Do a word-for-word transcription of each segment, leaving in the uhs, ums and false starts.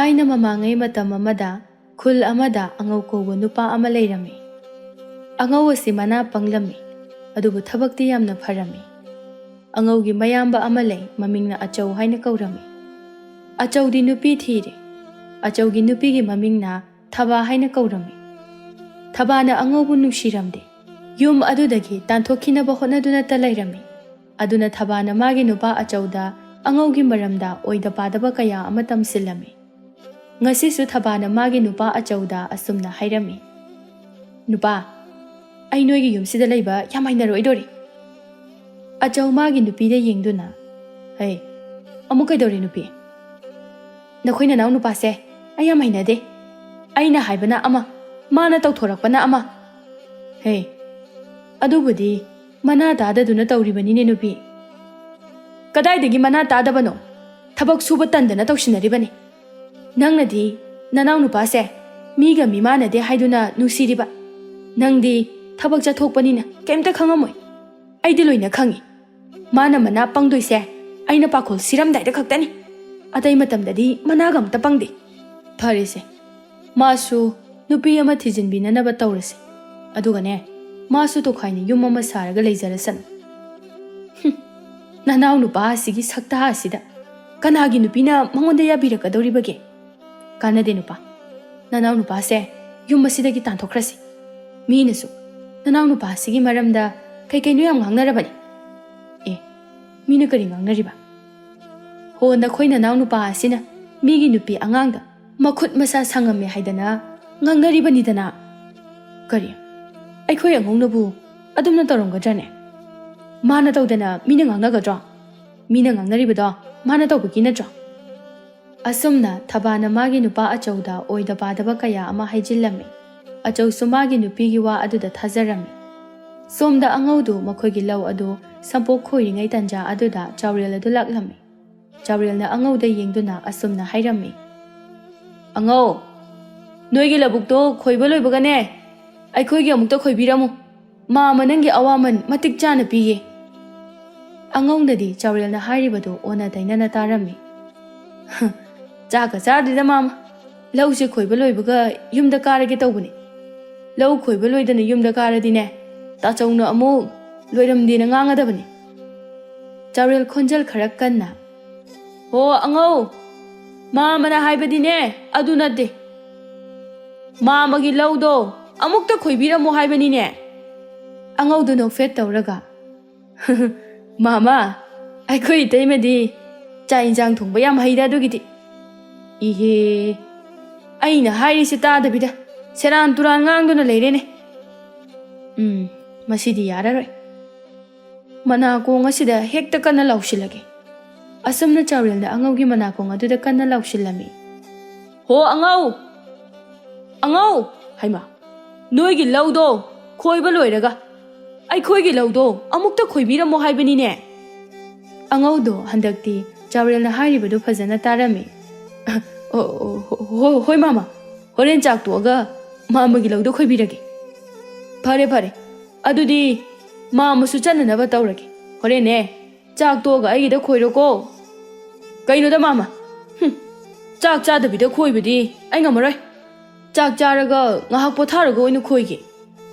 ꯑꯩꯅ ꯃꯃꯥꯡꯉꯩ ꯃꯇꯝ ꯑꯃꯗ ꯈꯨꯜ ꯑꯃꯗ ꯑꯉꯧ ꯀꯧꯕ ꯅꯨꯄꯥ ꯑꯃ ꯂꯩꯔꯝꯃꯤ꯫ ꯑꯉꯧ ꯑꯁꯤ ꯃꯅꯥ ꯄꯪꯂꯝꯃꯤ, ꯑꯗꯨꯕꯨ ꯊꯕꯛꯇꯤ ꯌꯥꯝꯅ ꯐꯔꯝꯃꯤ꯫ ꯑꯉꯧꯒꯤ ꯃꯌꯥꯝꯕ ꯑꯃ ꯂꯩ, ꯃꯃꯤꯡꯅ ꯑꯆꯧ ꯍꯥꯏꯅ ꯀꯧꯔꯝꯃꯤ꯫ ꯑꯆꯧꯗꯤ ꯅꯨꯄꯤ ꯊꯤꯔꯦ꯫ ꯑꯆꯧꯒꯤ ꯅꯨꯄꯤꯒꯤ ꯃꯃꯤꯡꯅ ꯊꯕꯥ ꯍꯥꯏꯅ ꯀꯧꯔꯝꯃꯤ꯫ ꯊꯕꯥꯅ ꯑꯉꯧꯕꯨ ꯅꯨꯡꯁꯤꯔꯝꯗꯦ꯫ ꯌꯨꯝ ꯑꯗꯨꯗꯒꯤ ꯇꯥꯟꯊꯣꯛꯈꯤꯅꯕ ꯍꯣꯠꯅꯗꯨꯅꯇ ꯂꯩꯔꯝꯃꯤ꯫ ꯑꯗꯨꯅ ꯊꯕꯥꯅ ꯃꯥꯒꯤ ꯅꯨꯄꯥ ꯑꯆꯧꯗ ꯑꯉꯧꯒꯤ ꯃꯔꯝꯗ ꯑꯣꯏꯗ ꯄꯥꯗꯕ ꯀꯌꯥ ꯑꯃ ꯇꯝꯁꯤꯜꯂꯝꯃꯤ꯫ ꯉꯁꯤꯁꯨ ꯊꯕꯥꯅ ꯃꯥꯒꯤ ꯅꯨꯄꯥ ꯑꯆꯧꯗ ꯑꯁꯨꯝꯅ ꯍꯥꯏꯔꯝꯃꯤ, "ꯅꯨꯄꯥ, ꯑꯩ ꯅꯣꯏꯒꯤ ꯌꯨꯝꯁꯤꯗ ꯂꯩꯕ ꯌꯥꯝ ꯍꯩꯅꯔꯣꯏꯗꯣꯔꯤ꯫" ꯑꯆꯧ ꯃꯥꯒꯤ ꯅꯨꯄꯤꯗ ꯌꯦꯡꯗꯨꯅ, "ꯍꯩ, ꯑꯃꯨꯛ ꯀꯩꯗꯧꯔꯦ ꯅꯨꯄꯤ? ꯅꯈꯣꯏ ꯅꯅꯥꯎ ꯅꯨꯄꯥꯁꯦ ꯑꯩ ꯌꯥꯝ ꯍꯩꯅꯗꯦ꯫ ꯑꯩꯅ ꯍꯥꯏꯕꯅ ꯑꯃ, ꯃꯥꯅ ꯇꯧꯊꯣꯔꯛꯄꯅ ꯑꯃ꯫ ꯍꯦ, ꯑꯗꯨꯕꯨꯗꯤ ꯃꯅꯥ ꯇꯥꯗꯗꯨꯅ ꯇꯧꯔꯤꯕꯅꯤꯅꯦ ꯅꯨꯄꯤ꯫" "ꯀꯗꯥꯏꯗꯒꯤ ꯃꯅꯥ ꯇꯥꯗꯕꯅꯣ? ꯊꯕꯛ ꯁꯨꯕ ꯇꯟꯗꯅ ꯇꯧꯁꯤꯟꯅꯔꯤꯕꯅꯤ꯫ ꯅꯪꯅꯗꯤ ꯅꯅꯥꯎ ꯅꯨꯄꯥꯁꯦ ꯃꯤꯒ ꯃꯤꯃꯥꯟꯅꯗꯦ ꯍꯥꯏꯗꯨꯅ ꯅꯨꯡꯁꯤꯔꯤꯕ꯫ ꯅꯪꯗꯤ ꯊꯕꯛ ꯆꯠꯊꯣꯛꯄꯅꯤꯅ ꯀꯩꯝꯇ ꯈꯪꯉꯝꯃꯣꯏ꯫ ꯑꯩꯗꯤ ꯂꯣꯏꯅ ꯈꯪꯉꯤ꯫ ꯃꯥꯅ ꯃꯅꯥ ꯄꯪꯗꯣꯏꯁꯦ ꯑꯩꯅ ꯄꯥꯈꯣꯜ ꯁꯤꯔꯝꯗꯥꯏꯗ ꯈꯛꯇꯅꯤ꯫ ꯑꯇꯩ ꯃꯇꯝꯗꯗꯤ ꯃꯅꯥꯒ ꯑꯝꯇ ꯄꯪꯗꯦ꯫" "ꯐꯔꯦꯁꯦ, ꯃꯥꯁꯨ ꯅꯨꯄꯤ ꯑꯃ ꯊꯤꯖꯤꯟꯕꯤꯅꯅꯕ ꯇꯧꯔꯁꯦ꯫ ꯑꯗꯨꯒꯅꯦ, ꯃꯥꯁꯨ ꯇꯣꯈꯥꯏꯅ ꯌꯨꯝ ꯑꯃ ꯁꯥꯔꯒ ꯂꯩꯖꯔꯁꯅꯨ꯫" "ꯍꯨꯝ, ꯅꯅꯥꯎ ꯅꯨꯄꯥ ꯑꯁꯤꯒꯤ ꯁꯛꯇꯥ ꯑꯁꯤꯗ ꯀꯅꯥꯒꯤ ꯅꯨꯄꯤꯅ ꯃꯉꯣꯟꯗ ꯌꯥꯕꯤꯔꯛꯀꯗꯧꯔꯤꯕꯒꯦ? ꯀꯥꯟꯅꯗꯦ ꯅꯨꯄꯥ꯫ ꯅꯅꯥꯎ ꯅꯨꯄꯥꯁꯦ ꯌꯨꯝ ꯑꯁꯤꯗꯒꯤ ꯇꯥꯟꯊꯣꯛꯈ꯭ꯔꯁꯤ꯫ ꯃꯤꯅꯁꯨ ꯅꯅꯥꯎ ꯅꯨꯄꯥ ꯑꯁꯤꯒꯤ ꯃꯔꯝꯗ ꯀꯩ ꯀꯩꯅꯣ ꯌꯥꯝ ꯉꯥꯡꯅꯔꯕꯅꯤ꯫" "ꯑꯦ, ꯃꯤꯅ ꯀꯔꯤ ꯉꯥꯡꯅꯔꯤꯕ?" "ꯍꯣ, ꯅꯈꯣꯏ ꯅꯅꯥꯎ ꯅꯨꯄꯥ ꯑꯁꯤꯅ ꯃꯤꯒꯤ ꯅꯨꯄꯤ ꯑꯉꯥꯡꯗ ꯃꯈꯨꯠ ꯃꯁꯥ ꯁꯪꯉꯝꯃꯦ ꯍꯥꯏꯗꯅ ꯉꯥꯡꯅꯔꯤꯕꯅꯤꯗꯅ꯫" "ꯀꯔꯤ? ꯑꯩꯈꯣꯏ ꯑꯉꯧꯅꯕꯨ ꯑꯗꯨꯝꯅ ꯇꯧꯔꯝꯒꯗ꯭ꯔꯅꯦ? ꯃꯥꯅ ꯇꯧꯗꯅ ꯃꯤꯅ ꯉꯥꯡꯅꯒꯗ꯭ꯔꯣ? ꯃꯤꯅ ꯉꯥꯡꯅꯔꯤꯕꯗꯣ ꯃꯥꯅ ꯇꯧꯕꯒꯤ ꯅꯠꯇ꯭ꯔꯣ?" ꯑꯁꯨꯝꯅ ꯊꯕꯥꯅ ꯃꯥꯒꯤ ꯅꯨꯄꯥ ꯑꯆꯧꯗ ꯑꯣꯏꯗ ꯄꯥꯗꯕ ꯀꯌꯥ ꯑꯃ ꯍꯥꯏꯖꯤꯜꯂꯝꯃꯤ꯫ ꯑꯆꯧꯁꯨ ꯃꯥꯒꯤ ꯅꯨꯄꯤꯒꯤ ꯋꯥ ꯑꯗꯨꯗ ꯊꯥꯖꯔꯝꯃꯤ꯫ ꯁꯣꯝꯗ ꯑꯉꯧꯗꯨ ꯃꯈꯣꯏꯒꯤ ꯂꯧ ꯑꯗꯨ ꯁꯝꯄꯣꯛ ꯈꯣꯏꯔꯤꯉꯩ ꯇꯟꯖꯥ ꯑꯗꯨꯗ ꯆꯥꯎꯔꯦꯜ ꯑꯗꯨ ꯂꯥꯛꯂꯝꯃꯤ꯫ ꯆꯥꯎꯔꯦꯜꯅ ꯑꯉꯧꯗ ꯌꯦꯡꯗꯨꯅ ꯑꯁꯨꯝꯅ ꯍꯥꯏꯔꯝꯃꯤ, "ꯑꯉꯧ, ꯅꯣꯏꯒꯤ ꯂꯧꯕꯨꯛꯇꯣ ꯈꯣꯏꯕ ꯂꯣꯏꯕꯒꯅꯦ, ꯑꯩꯈꯣꯏꯒꯤ ꯑꯃꯨꯛꯇ ꯈꯣꯏꯕꯤꯔꯝꯃꯨ꯫ ꯃꯥꯃ ꯅꯪꯒꯤ ꯑꯋꯥꯃꯟ ꯃꯇꯤꯛ ꯆꯥꯅ ꯄꯤꯌꯦ꯫" ꯑꯉꯧꯅꯗꯤ ꯆꯥꯎꯔꯦꯜꯅ ꯍꯥꯏꯔꯤꯕꯗꯨ ꯑꯣꯟꯅ ꯇꯩꯅꯅ ꯇꯥꯔꯝꯃꯤ꯫ ꯆꯥꯛꯀ ꯆꯥꯗ꯭ꯔꯤꯗ ꯃꯥꯃ꯫ ꯂꯧꯁꯦ ꯈꯣꯏꯕ ꯂꯣꯏꯕꯒ ꯌꯨꯝꯗ ꯀꯥꯔꯒꯦ ꯇꯧꯕꯅꯤ꯫ ꯂꯧ ꯈꯣꯏꯕ ꯂꯣꯏꯗꯅ ꯌꯨꯝꯗ ꯀꯥꯔꯗꯤꯅꯦ, ꯇꯥꯆꯧꯅ ꯑꯃꯨꯛ ꯂꯣꯏꯔꯝꯗꯦꯅ ꯉꯥꯡꯒꯗꯕꯅꯤ꯫ ꯆꯥꯎꯔꯦꯜ ꯈꯣꯟꯖꯦꯜ ꯈꯔ ꯀꯟꯅ, "ꯍꯣ ꯑꯉꯧ, ꯃꯥꯃꯅ ꯍꯥꯏꯕꯗꯤꯅꯦ, ꯑꯗꯨ ꯅꯠꯇꯦ꯫ ꯃꯥꯃꯒꯤ ꯂꯧꯗꯣ ꯑꯃꯨꯛꯇ ꯈꯣꯏꯕꯤꯔꯝꯃꯣ ꯍꯥꯏꯕꯅꯤꯅꯦ"꯫ ꯑꯉꯧꯗꯨ ꯅꯣꯛꯐꯦꯠ ꯇꯧꯔꯒ, "ꯃꯥꯃ, ꯑꯩꯈꯣꯏ ꯏꯇꯩꯃꯗꯤ ꯆꯥꯛ ꯏꯟꯁꯥꯡ ꯊꯣꯡꯕ ꯌꯥꯝ ꯍꯩꯗ ꯑꯗꯨꯒꯤꯗꯤ"꯫ "ꯏꯍꯦ, ꯑꯩꯅ ꯍꯥꯏꯔꯤꯁꯦ ꯇꯥꯗꯕꯤꯗ ꯁꯦꯔꯥꯟ ꯇꯨꯔꯥꯟ ꯉꯥꯡꯗꯨꯅ ꯂꯩꯔꯦꯅꯦ꯫ ꯎꯝ, ꯃꯁꯤꯗꯤ ꯌꯥꯔꯔꯣꯏ"꯫ ꯃꯅꯥꯀꯣꯡ ꯑꯁꯤꯗ ꯍꯦꯛꯇ ꯀꯟꯅ ꯂꯥꯎꯁꯤꯜꯂꯒꯦ꯫ ꯑꯁꯨꯝꯅ ꯆꯥꯎꯔꯦꯜꯅ ꯑꯉꯧꯒꯤ ꯃꯅꯥꯀꯣꯡ ꯑꯗꯨꯗ ꯀꯟꯅ ꯂꯥꯎꯁꯤꯜꯂꯝꯃꯤ꯫ "ꯍꯣ ꯑꯉꯧ! ꯑꯉꯧ! ꯍꯩꯃꯥ! ꯅꯣꯏꯒꯤ ꯂꯧꯗꯣ ꯈꯣꯏꯕ ꯂꯣꯏꯔꯒ ꯑꯩꯈꯣꯏꯒꯤ ꯂꯧꯗꯣ ꯑꯃꯨꯛꯇ ꯈꯣꯏꯕꯤꯔꯝꯃꯣ ꯍꯥꯏꯕꯅꯤꯅꯦ"꯫ ꯑꯉꯧꯗꯣ ꯍꯟꯗꯛꯇꯤ ꯆꯥꯎꯔꯦꯜꯅ ꯍꯥꯏꯔꯤꯕꯗꯨ ꯐꯖꯅ ꯇꯥꯔꯝꯃꯤ꯫ "ꯑꯣ, ꯑꯣ, ꯍꯣ-, ꯍꯣ-, ꯍꯣꯏ ꯃꯥꯃ, ꯍꯣꯔꯦꯟ ꯆꯥꯛ ꯇꯣꯛꯑꯒ ꯃꯥꯃꯒꯤ ꯂꯧꯗꯣ ꯈꯣꯏꯕꯤꯔꯒꯦ"꯫ "ꯐꯔꯦ, ꯐꯔꯦ, ꯑꯗꯨꯗꯤ ꯃꯥꯃꯁꯨ ꯆꯠꯅꯅꯕ ꯇꯧꯔꯒꯦ꯫ ꯍꯣꯔꯦꯟꯅꯦ, ꯆꯥꯛ ꯇꯣꯛꯑꯒ ꯑꯩꯒꯤꯗ ꯈꯣꯏꯔꯣꯀꯣ"꯫ "ꯀꯩꯅꯣꯗ ꯃꯥꯃ? ꯍꯨꯝ, ꯆꯥꯛ ꯆꯥꯗꯕꯤꯗ ꯈꯣꯏꯕꯗꯤ ꯑꯩ ꯉꯝꯃꯔꯣꯏ꯫ ꯆꯥꯛ ꯆꯥꯔꯒ ꯉꯥꯏꯍꯥꯛ ꯄꯣꯊꯥꯔꯒ ꯑꯣꯏꯅ ꯈꯣꯏꯒꯦ"꯫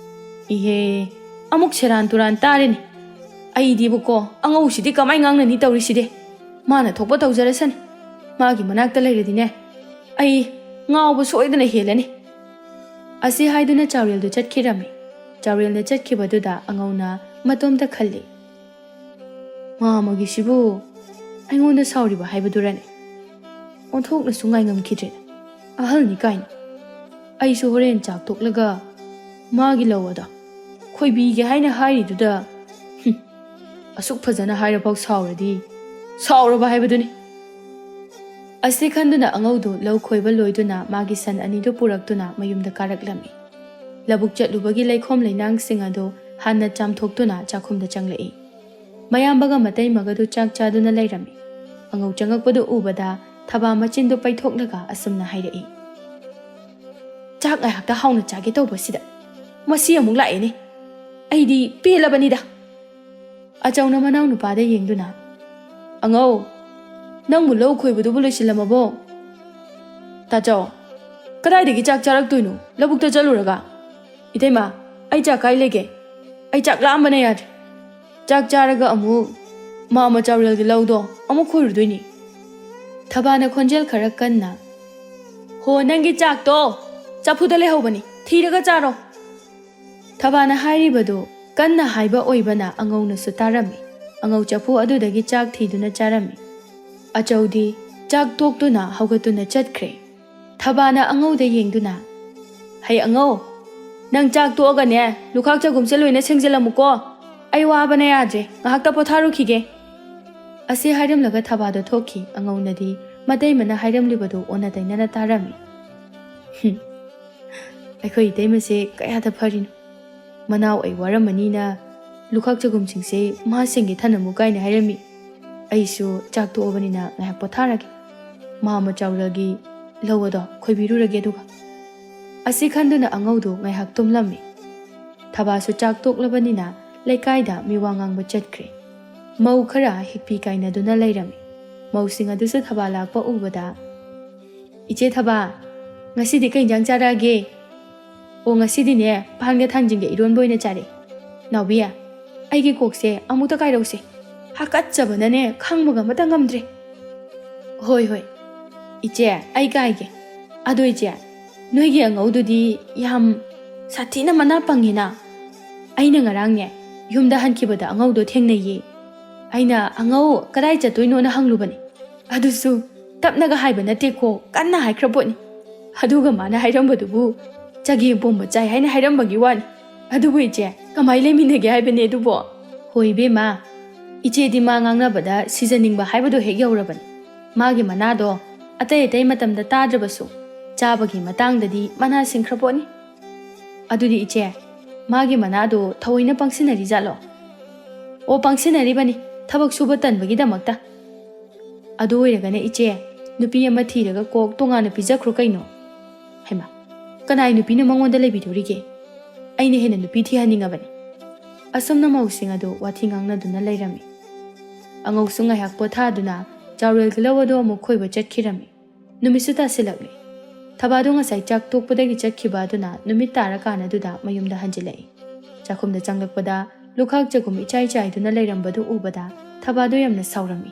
"ꯏꯍꯦ, ꯑꯃꯨꯛ ꯁꯦꯔꯥꯟ ꯇꯨꯔꯥꯟ ꯇꯥꯔꯦꯅꯦ꯫ ꯑꯩꯗꯤꯕꯨꯀꯣ, ꯑꯉꯧꯁꯤꯗꯤ ꯀꯃꯥꯏ ꯉꯥꯡꯅꯅꯤ ꯇꯧꯔꯤꯁꯤꯗꯤ? ꯃꯥꯅ ꯊꯣꯛꯄ ꯇꯧꯖꯔꯁꯅꯤ꯫ ꯃꯥꯒꯤ ꯃꯅꯥꯛꯇ ꯂꯩꯔꯗꯤꯅꯦ, ꯑꯩ ꯉꯥꯎꯕ ꯁꯣꯏꯗꯅ ꯍꯦꯜꯂꯅꯤ"꯫ ꯑꯁꯤ ꯍꯥꯏꯗꯨꯅ ꯆꯥꯎꯔꯦꯜꯗꯨ ꯆꯠꯈꯤꯔꯝꯃꯤ꯫ ꯆꯥꯎꯔꯦꯜꯅ ꯆꯠꯈꯤꯕꯗꯨꯗ ꯑꯉꯧꯅ ꯃꯇꯣꯝꯇ ꯈꯜꯂꯤ, "ꯃꯥꯃꯒꯤꯁꯤꯕꯨ ꯑꯩꯉꯣꯟꯗ ꯁꯥꯎꯔꯤꯕ ꯍꯥꯏꯕꯗꯨꯔꯅꯦ? ꯑꯣꯟꯊꯣꯛꯅꯁꯨ ꯉꯥꯏꯉꯝꯈꯤꯗ꯭ꯔꯦꯗ꯫ ꯑꯍꯜꯅꯤ ꯀꯥꯏꯅ꯫ ꯑꯩꯁꯨ ꯍꯣꯔꯦꯟ ꯆꯥꯛ ꯇꯣꯛꯂꯒ ꯃꯥꯒꯤ ꯂꯧ ꯑꯗꯣ ꯈꯣꯏꯕꯤꯒꯦ ꯍꯥꯏꯅ ꯍꯥꯏꯔꯤꯗꯨꯗ, ꯍꯨꯝ, ꯑꯁꯨꯛ ꯐꯖꯅ ꯍꯥꯏꯔꯐꯥꯎ ꯁꯥꯎꯔꯗꯤ ꯁꯥꯎꯔꯕ ꯍꯥꯏꯕꯗꯨꯅꯤ"꯫ ꯑꯁꯤ ꯈꯟꯗꯨꯅ ꯑꯉꯧꯗꯨ ꯂꯧ ꯈꯣꯏꯕ ꯂꯣꯏꯗꯨꯅ ꯃꯥꯒꯤ ꯁꯟ ꯑꯅꯤꯗꯨ ꯄꯨꯔꯛꯇꯨꯅ ꯃꯌꯨꯝꯗ ꯀꯥꯔꯛꯂꯝꯃꯤ꯫ ꯂꯧꯕꯨꯛ ꯆꯠꯂꯨꯕꯒꯤ ꯂꯩꯈꯣꯝ ꯂꯩꯅꯥꯡꯁꯤꯡ ꯑꯗꯨ ꯍꯥꯟꯅ ꯆꯥꯝꯊꯣꯛꯇꯨꯅ ꯆꯥꯛꯈꯨꯝꯗ ꯆꯪꯂꯛꯏ꯫ ꯃꯌꯥꯝꯕꯒ ꯃꯇꯩꯃꯒꯗꯨ ꯆꯥꯛ ꯆꯥꯗꯨꯅ ꯂꯩꯔꯝꯃꯤ꯫ ꯑꯉꯧ ꯆꯪꯉꯛꯄꯗꯨ ꯎꯕꯗ ꯊꯕꯥ ꯃꯆꯤꯟꯗꯨ ꯄꯩꯊꯣꯛꯂꯒ ꯑꯁꯨꯝꯅ ꯍꯥꯏꯔꯛꯏ, "ꯆꯥꯛ ꯉꯥꯏꯍꯥꯛꯇ ꯍꯥꯎꯅ ꯆꯥꯒꯦ ꯇꯧꯕꯁꯤꯗ ꯃꯁꯤ ꯑꯃꯨꯛ ꯂꯥꯛꯑꯦꯅꯦ꯫ ꯑꯩꯗꯤ ꯄꯦꯜꯂꯕꯅꯤꯗ"꯫ ꯑꯆꯧꯅ ꯃꯅꯥꯎ ꯅꯨꯄꯥꯗ ꯌꯦꯡꯗꯨꯅ, "ꯑꯉꯧ, ꯅꯪꯕꯨ ꯂꯧ ꯈꯣꯏꯕꯗꯨꯕꯨ ꯂꯣꯏꯁꯤꯜꯂꯝꯃꯕꯣ?" "ꯇꯥꯆꯧ, ꯀꯗꯥꯏꯗꯒꯤ ꯆꯥꯛ ꯆꯥꯔꯛꯇꯣꯏꯅꯣ? ꯂꯧꯕꯨꯛꯇ ꯆꯠꯂꯨꯔꯒ?" "ꯏꯇꯩꯃ, ꯑꯩ ꯆꯥꯛ ꯀꯥꯏ ꯂꯩꯒꯦ? ꯑꯩ ꯆꯥꯛ ꯂꯥꯝꯕꯅ ꯌꯥꯗ꯭ꯔꯦ꯫ ꯆꯥꯛ ꯆꯥꯔꯒ ꯑꯃꯨꯛ ꯃꯥꯝꯃ ꯆꯥꯎꯔꯦꯜꯒꯤ ꯂꯧꯗꯣ ꯑꯃꯨꯛ ꯈꯣꯏꯔꯨꯗꯣꯏꯅꯤ꯫" ꯊꯕꯥꯅ ꯈꯣꯟꯖꯦꯜ ꯈꯔ ꯀꯟꯅ, "ꯍꯣ, ꯅꯪꯒꯤ ꯆꯥꯛꯇꯣ ꯆꯐꯨꯗ ꯂꯩꯍꯧꯕꯅꯤ, ꯊꯤꯔꯒ ꯆꯥꯔꯣ꯫" ꯊꯕꯥꯅ ꯍꯥꯏꯔꯤꯕꯗꯨ ꯀꯟꯅ ꯍꯥꯏꯕ ꯑꯣꯏꯕꯅ ꯑꯉꯧꯅꯁꯨ ꯇꯥꯔꯝꯃꯤ꯫ ꯑꯉꯧ ꯆꯐꯨ ꯑꯗꯨꯗꯒꯤ ꯆꯥꯛ ꯊꯤꯗꯨꯅ ꯆꯥꯔꯝꯃꯤ꯫ ꯑꯆꯧꯗꯤ ꯆꯥꯛ ꯇꯣꯛꯇꯨꯅ ꯍꯧꯒꯠꯇꯨꯅ ꯆꯠꯈ꯭ꯔꯦ꯫ ꯊꯕꯥꯅ ꯑꯉꯧꯗ ꯌꯦꯡꯗꯨꯅ, "ꯍꯩ ꯑꯉꯧ, ꯅꯪ ꯆꯥꯛ ꯇꯣꯛꯑꯒꯅꯦ, ꯂꯨꯈꯥꯛ ꯆꯒꯨꯝꯁꯦ ꯂꯣꯏꯅ ꯁꯦꯡꯖꯤꯜꯂꯝꯃꯨꯀꯣ꯫ ꯑꯩ ꯋꯥꯕꯅ ꯌꯥꯗ꯭ꯔꯦ, ꯉꯥꯏꯍꯥꯛꯇ ꯄꯣꯊꯥꯔꯨꯈꯤꯒꯦ꯫" ꯑꯁꯤ ꯍꯥꯏꯔꯝꯂꯒ ꯊꯕꯥꯗꯣ ꯊꯣꯛꯈꯤ꯫ ꯑꯉꯧꯅꯗꯤ ꯃꯇꯩꯃꯅ ꯍꯥꯏꯔꯝꯂꯤꯕꯗꯨ ꯑꯣꯟꯅ ꯇꯩꯅꯅ ꯇꯥꯔꯝꯃꯤ꯫ "ꯍꯨꯝ, ꯑꯩꯈꯣꯏ ꯏꯇꯩꯃꯁꯦ ꯀꯌꯥꯗ ꯐꯔꯤꯅꯣ꯫ ꯃꯅꯥꯎ ꯑꯩ ꯋꯥꯔꯝꯃꯅꯤꯅ ꯂꯨꯈꯥꯛ ꯆꯒꯨꯝꯁꯤꯡꯁꯦ ꯃꯥ ꯁꯦꯡꯒꯦ ꯊꯅꯝꯃꯨ ꯀꯥꯏꯅ ꯍꯥꯏꯔꯝꯃꯤ꯫ ꯑꯩꯁꯨ ꯆꯥꯛ ꯇꯣꯛꯑꯕꯅꯤꯅ ꯉꯥꯏꯍꯥꯛ ꯄꯣꯊꯥꯔꯒꯦ꯫ ꯃꯥꯝꯃ ꯆꯥꯎꯔꯦꯜꯒꯤ ꯂꯧ ꯑꯗꯣ ꯈꯣꯏꯕꯤꯔꯨꯔꯒꯦ ꯑꯗꯨꯒ꯫" ꯑꯁꯤ ꯈꯟꯗꯨꯅ ꯑꯉꯧꯗꯨ ꯉꯥꯏꯍꯥꯛ ꯇꯨꯝꯂꯝꯃꯤ꯫ ꯊꯕꯥꯁꯨ ꯆꯥꯛ ꯇꯣꯛꯂꯕꯅꯤꯅ ꯂꯩꯀꯥꯏꯗ ꯃꯤꯋꯥ ꯉꯥꯡꯕ ꯆꯠꯈ꯭ꯔꯦ꯫ ꯃꯧ ꯈꯔ ꯍꯤꯛꯄꯤ ꯀꯥꯏꯅꯗꯨꯅ ꯂꯩꯔꯝꯃꯤ꯫ ꯃꯧꯁꯤꯡ ꯑꯗꯨꯁꯨ ꯊꯕꯥ ꯂꯥꯛꯄ ꯎꯕꯗ, "ꯏꯆꯦ ꯊꯕꯥ, ꯉꯁꯤꯗꯤ ꯀꯩ ꯏꯟꯖꯥꯡ ꯆꯥꯔꯛꯑꯒꯦ?" "ꯑꯣ, ꯉꯁꯤꯗꯤꯅꯦ, ꯄꯥꯟꯒ ꯊꯥꯡꯖꯤꯡꯒ ꯏꯔꯣꯟꯕ ꯑꯣꯏꯅ ꯆꯥꯔꯛꯑꯦ꯫ ꯅꯥꯎꯕꯤ, ꯑꯩꯒꯤ ꯀꯣꯛꯁꯦ ꯑꯃꯨꯛꯇ ꯀꯥꯏꯔꯧꯁꯦ꯫ ꯍꯥꯀꯠꯆꯕꯅꯅꯦ, ꯈꯥꯡꯕꯒ ꯑꯃꯇ ꯉꯝꯗ꯭ꯔꯦ꯫" "ꯍꯣꯏ, ꯍꯣꯏ꯫ ꯏꯆꯦ, ꯑꯩ ꯀꯥꯏꯒꯦ꯫ ꯑꯗꯣ ꯏꯆꯦ, ꯅꯣꯏꯒꯤ ꯑꯉꯧꯗꯨꯗꯤ ꯌꯥꯝ ꯁꯥꯊꯤꯅ ꯃꯅꯥ ꯄꯪꯉꯤꯅ꯫ ꯑꯩꯅ ꯉꯔꯥꯡꯅꯦ, ꯌꯨꯝꯗ ꯍꯟꯈꯤꯕꯗ ꯑꯉꯧꯗꯣ ꯊꯦꯡꯅꯩꯌꯦ꯫ ꯑꯩꯅ, 'ꯑꯉꯧ, ꯀꯗꯥꯏ ꯆꯠꯇꯣꯏꯅꯣꯅ?' ꯍꯪꯂꯨꯕꯅꯤ꯫ ꯑꯗꯨꯁꯨ ꯇꯞꯅꯒ ꯍꯥꯏꯕ ꯅꯠꯇꯦꯀꯣ, ꯀꯟꯅ ꯍꯥꯏꯈ꯭ꯔ ꯄꯣꯠꯅꯤ꯫ ꯑꯗꯨꯒ ꯃꯥꯅ ꯍꯥꯏꯔꯝꯕꯗꯨꯕꯨ ꯆꯒꯦꯝ ꯄꯣꯝꯕ ꯆꯥꯏ ꯍꯥꯏꯅ ꯍꯥꯏꯔꯝꯕꯒꯤ ꯋꯥꯅꯤ꯫ ꯑꯗꯨꯕꯨ ꯏꯆꯦ, ꯀꯃꯥꯏ ꯂꯩꯃꯤꯟꯅꯒꯦ ꯍꯥꯏꯕꯅꯦ ꯑꯗꯨꯕꯣ?" "ꯍꯣꯏ ꯏꯕꯦꯝꯃ, ꯏꯆꯦꯗꯤ ꯃꯥ ꯉꯥꯡꯅꯕꯗ ꯁꯤꯖꯅꯤꯡꯕ ꯍꯥꯏꯕꯗꯣ ꯍꯦꯛ ꯌꯧꯔꯕꯅꯤ꯫ ꯃꯥꯒꯤ ꯃꯅꯥꯗꯣ ꯑꯇꯩ ꯑꯇꯩ ꯃꯇꯝꯗ ꯇꯥꯗ꯭ꯔꯕꯁꯨ, ꯆꯥꯕꯒꯤ ꯃꯇꯥꯡꯗꯗꯤ ꯃꯅꯥ ꯁꯤꯡꯈ꯭ꯔ ꯄꯣꯠꯅꯤ꯫ ꯑꯗꯨꯗꯤ ꯏꯆꯦ, ꯃꯥꯒꯤ ꯃꯅꯥꯗꯣ ꯊꯑꯣꯏꯅ ꯄꯪꯁꯤꯟꯅꯔꯤ ꯖꯥꯠꯂꯣ?" "ꯑꯣ, ꯄꯪꯁꯤꯟꯅꯔꯤꯕꯅꯤ, ꯊꯕꯛ ꯁꯨꯕ ꯇꯟꯕꯒꯤꯗꯃꯛꯇ꯫ ꯑꯗꯨ ꯑꯣꯏꯔꯒꯅ ꯏꯆꯦ, ꯅꯨꯄꯤ ꯑꯃ ꯊꯤꯔꯒ ꯀꯣꯛ ꯇꯣꯉꯥꯟꯅ ꯄꯤꯖꯈ꯭ꯔꯣ ꯀꯩꯅꯣ꯫" "ꯍꯩꯃꯥ, ꯀꯅꯥꯏ ꯅꯨꯄꯤꯅ ꯃꯉꯣꯟꯗ ꯂꯩꯕꯤꯗꯣꯔꯤꯒꯦ? ꯑꯩꯅ ꯍꯦꯟꯅ ꯅꯨꯄꯤ ꯊꯤꯍꯟꯅꯤꯡꯉꯕꯅꯤ꯫" ꯑꯁꯨꯝꯅ ꯃꯧꯁꯤꯡ ꯑꯗꯨ ꯋꯥꯊꯤ ꯉꯥꯡꯅꯗꯨꯅ ꯂꯩꯔꯝꯃꯤ꯫ ꯑꯉꯧꯁꯨ ꯉꯥꯏꯍꯥꯛ ꯄꯣꯊꯥꯗꯨꯅ ꯆꯥꯎꯔꯦꯜꯒꯤ ꯂꯧ ꯑꯗꯨ ꯑꯃꯨꯛ ꯈꯣꯏꯕ ꯆꯠꯈꯤꯔꯝꯃꯤ꯫ ꯅꯨꯃꯤꯠꯁꯨ ꯇꯥꯁꯤꯜꯂꯛꯂꯦ꯫ ꯊꯕꯥꯗꯣ ꯉꯁꯥꯏ ꯆꯥꯛ ꯇꯣꯛꯄꯗꯒꯤ ꯆꯠꯈꯤꯕ ꯑꯗꯨꯅ ꯅꯨꯃꯤꯠ ꯇꯥꯔꯀꯥꯟ ꯑꯗꯨꯗ ꯃꯌꯨꯝꯗ ꯍꯟꯖꯤꯜꯂꯛꯏ꯫ ꯆꯥꯛꯈꯨꯝꯗ ꯆꯪꯂꯛꯄꯗ ꯂꯨꯈꯥꯛ ꯆꯒꯨꯝ ꯏꯆꯥꯏ ꯆꯥꯏꯗꯨꯅ ꯂꯩꯔꯝꯕꯗꯨ ꯎꯕꯗ ꯊꯕꯥꯗꯣ ꯌꯥꯝꯅ ꯁꯥꯎꯔꯝꯃꯤ꯫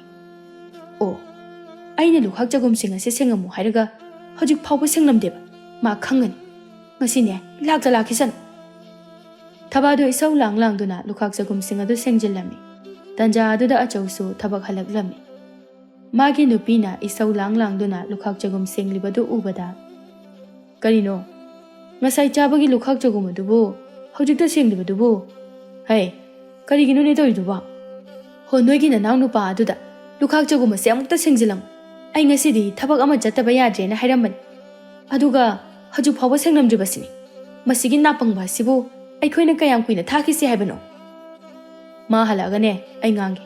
"ꯑꯣ, ꯑꯩꯅ ꯂꯨꯈꯥꯛ ꯆꯒꯨꯝꯁꯤꯡ ꯑꯁꯤ ꯁꯦꯡꯉꯝꯃꯨ ꯍꯥꯏꯔꯒ ꯍꯧꯖꯤꯛ ꯐꯥꯎꯕ ꯁꯦꯡꯂꯝꯗꯦꯕ꯫ ꯃꯥ ꯈꯪꯒꯅꯤ꯫ ꯉꯁꯤꯅꯦ, ꯂꯥꯛꯇ ꯂꯥꯛꯈꯤꯁꯅꯨ꯫" ꯊꯕꯥꯗꯣ ꯏꯁꯧ ꯂꯥꯡ ꯂꯥꯡꯗꯨꯅ ꯂꯨꯈꯥꯛ ꯆꯒꯨꯝꯁꯤꯡ ꯑꯗꯨ ꯁꯦꯡꯖꯤꯜꯂꯝꯃꯤ꯫ ꯇꯟꯖꯥ ꯑꯗꯨꯗ ꯑꯆꯧꯁꯨ ꯊꯕꯛ ꯍꯜꯂꯛꯂꯝꯃꯤ꯫ ꯃꯥꯒꯤ ꯅꯨꯄꯤꯅ ꯏꯁꯧ ꯂꯥꯡ ꯂꯥꯡꯗꯨꯅ ꯂꯨꯈꯥꯛ ꯆꯒꯨꯝ ꯁꯦꯡꯂꯤꯕꯗꯨ ꯎꯕꯗ, "ꯀꯔꯤꯅꯣ? ꯉꯁꯥꯏ ꯆꯥꯕꯒꯤ ꯂꯨꯈꯥꯛ ꯆꯒꯨꯝ ꯑꯗꯨꯕꯨ ꯍꯧꯖꯤꯛꯇ ꯁꯦꯡꯂꯤꯕꯗꯨꯕꯨ? ꯍꯩ, ꯀꯔꯤꯒꯤꯅꯣꯅꯦ ꯇꯧꯔꯤꯗꯨꯕꯣ? ꯍꯣ, ꯅꯣꯏꯒꯤ ꯅꯅꯥꯎ ꯅꯨꯄꯥ ꯑꯗꯨꯗ ꯂꯨꯈꯥꯛ ꯆꯒꯨꯝ ꯑꯁꯦ ꯑꯃꯨꯛꯇ ꯁꯦꯡꯖꯤꯜꯂꯝꯃꯨ꯫ ꯑꯩ ꯉꯁꯤꯗꯤ ꯊꯕꯛ ꯑꯃ ꯆꯠꯇꯕ ꯌꯥꯗ꯭ꯔꯦꯅ ꯍꯥꯏꯔꯝꯕꯅꯤ꯫ ꯑꯗꯨꯒ ꯍꯧꯖꯤꯛ ꯐꯥꯎꯕ ꯁꯦꯡꯂꯝꯗ꯭ꯔꯤꯕꯁꯤꯅꯤ꯫ ꯃꯁꯤꯒꯤ ꯅꯥꯄꯪꯕ ꯑꯁꯤꯕꯨ ꯑꯩꯈꯣꯏꯅ ꯀꯌꯥꯝ ꯀꯨꯏꯅ ꯊꯥꯈꯤꯁꯤ ꯍꯥꯏꯕꯅꯣ? ꯃꯥ ꯍꯜꯂꯛꯑꯒꯅꯦ ꯑꯩ ꯉꯥꯡꯒꯦ꯫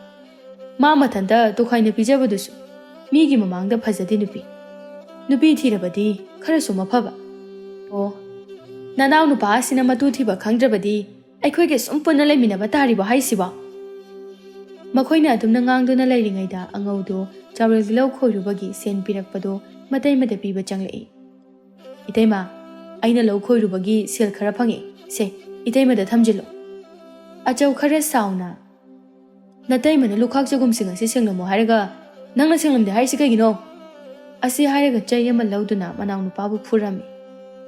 ꯃꯥ ꯃꯊꯟꯇ ꯇꯣꯈꯥꯏꯅ ꯄꯤꯖꯕꯗꯨꯁꯨ ꯃꯤꯒꯤ ꯃꯃꯥꯡꯗ ꯐꯖꯗꯦ ꯅꯨꯄꯤ꯫ ꯅꯨꯄꯤ ꯊꯤꯔꯕꯗꯤ ꯈꯔꯁꯨ ꯃꯐꯕ꯫" "ꯑꯣ, ꯅꯅꯥꯎ ꯅꯨꯄꯥ ꯑꯁꯤꯅ ꯃꯇꯨ ꯊꯤꯕ ꯈꯪꯗ꯭ꯔꯕꯗꯤ ꯑꯩꯈꯣꯏꯒ ꯁꯨꯝ ꯄꯨꯟꯅ ꯂꯩꯃꯤꯟꯅꯕ ꯇꯥꯔꯤꯕꯣ ꯍꯥꯏꯁꯤꯕꯣ?" ꯃꯈꯣꯏꯅ ꯑꯗꯨꯝꯅ ꯉꯥꯡꯗꯨꯅ ꯂꯩꯔꯤꯉꯩꯗ ꯑꯉꯧꯗꯨ ꯆꯥꯎꯔꯦꯜꯒꯤ ꯂꯧ ꯈꯣꯏꯔꯨꯕꯒꯤ ꯁꯦꯟ ꯄꯤꯔꯛꯄꯗꯨ ꯃꯇꯩꯃꯗ ꯄꯤꯕ ꯆꯪꯂꯛꯏ꯫ "ꯏꯇꯩꯃ, ꯑꯩꯅ ꯂꯧ ꯈꯣꯏꯔꯨꯕꯒꯤ ꯁꯦꯜ ꯈꯔ ꯐꯪꯉꯦ꯫ ꯁꯦ, ꯏꯇꯩꯃꯗ ꯊꯝꯖꯤꯜꯂꯨ꯫" ꯑꯆꯧ ꯈꯔ ꯁꯥꯎꯅ, "ꯅꯇꯩꯃꯅ ꯂꯨꯈꯥꯛ ꯆꯒꯨꯝꯁꯤꯡ ꯑꯁꯤ ꯁꯦꯡꯂꯝꯃꯣ ꯍꯥꯏꯔꯒ ꯅꯪꯅ ꯁꯦꯡꯂꯝꯗꯦ ꯍꯥꯏꯔꯤꯁꯤ ꯀꯩꯒꯤꯅꯣ?" ꯑꯁꯤ ꯍꯥꯏꯔꯒ ꯆꯩ ꯑꯃ ꯂꯧꯗꯨꯅ ꯃꯅꯥꯎꯅꯨꯄꯥꯕꯨ ꯐꯨꯔꯝꯃꯤ꯫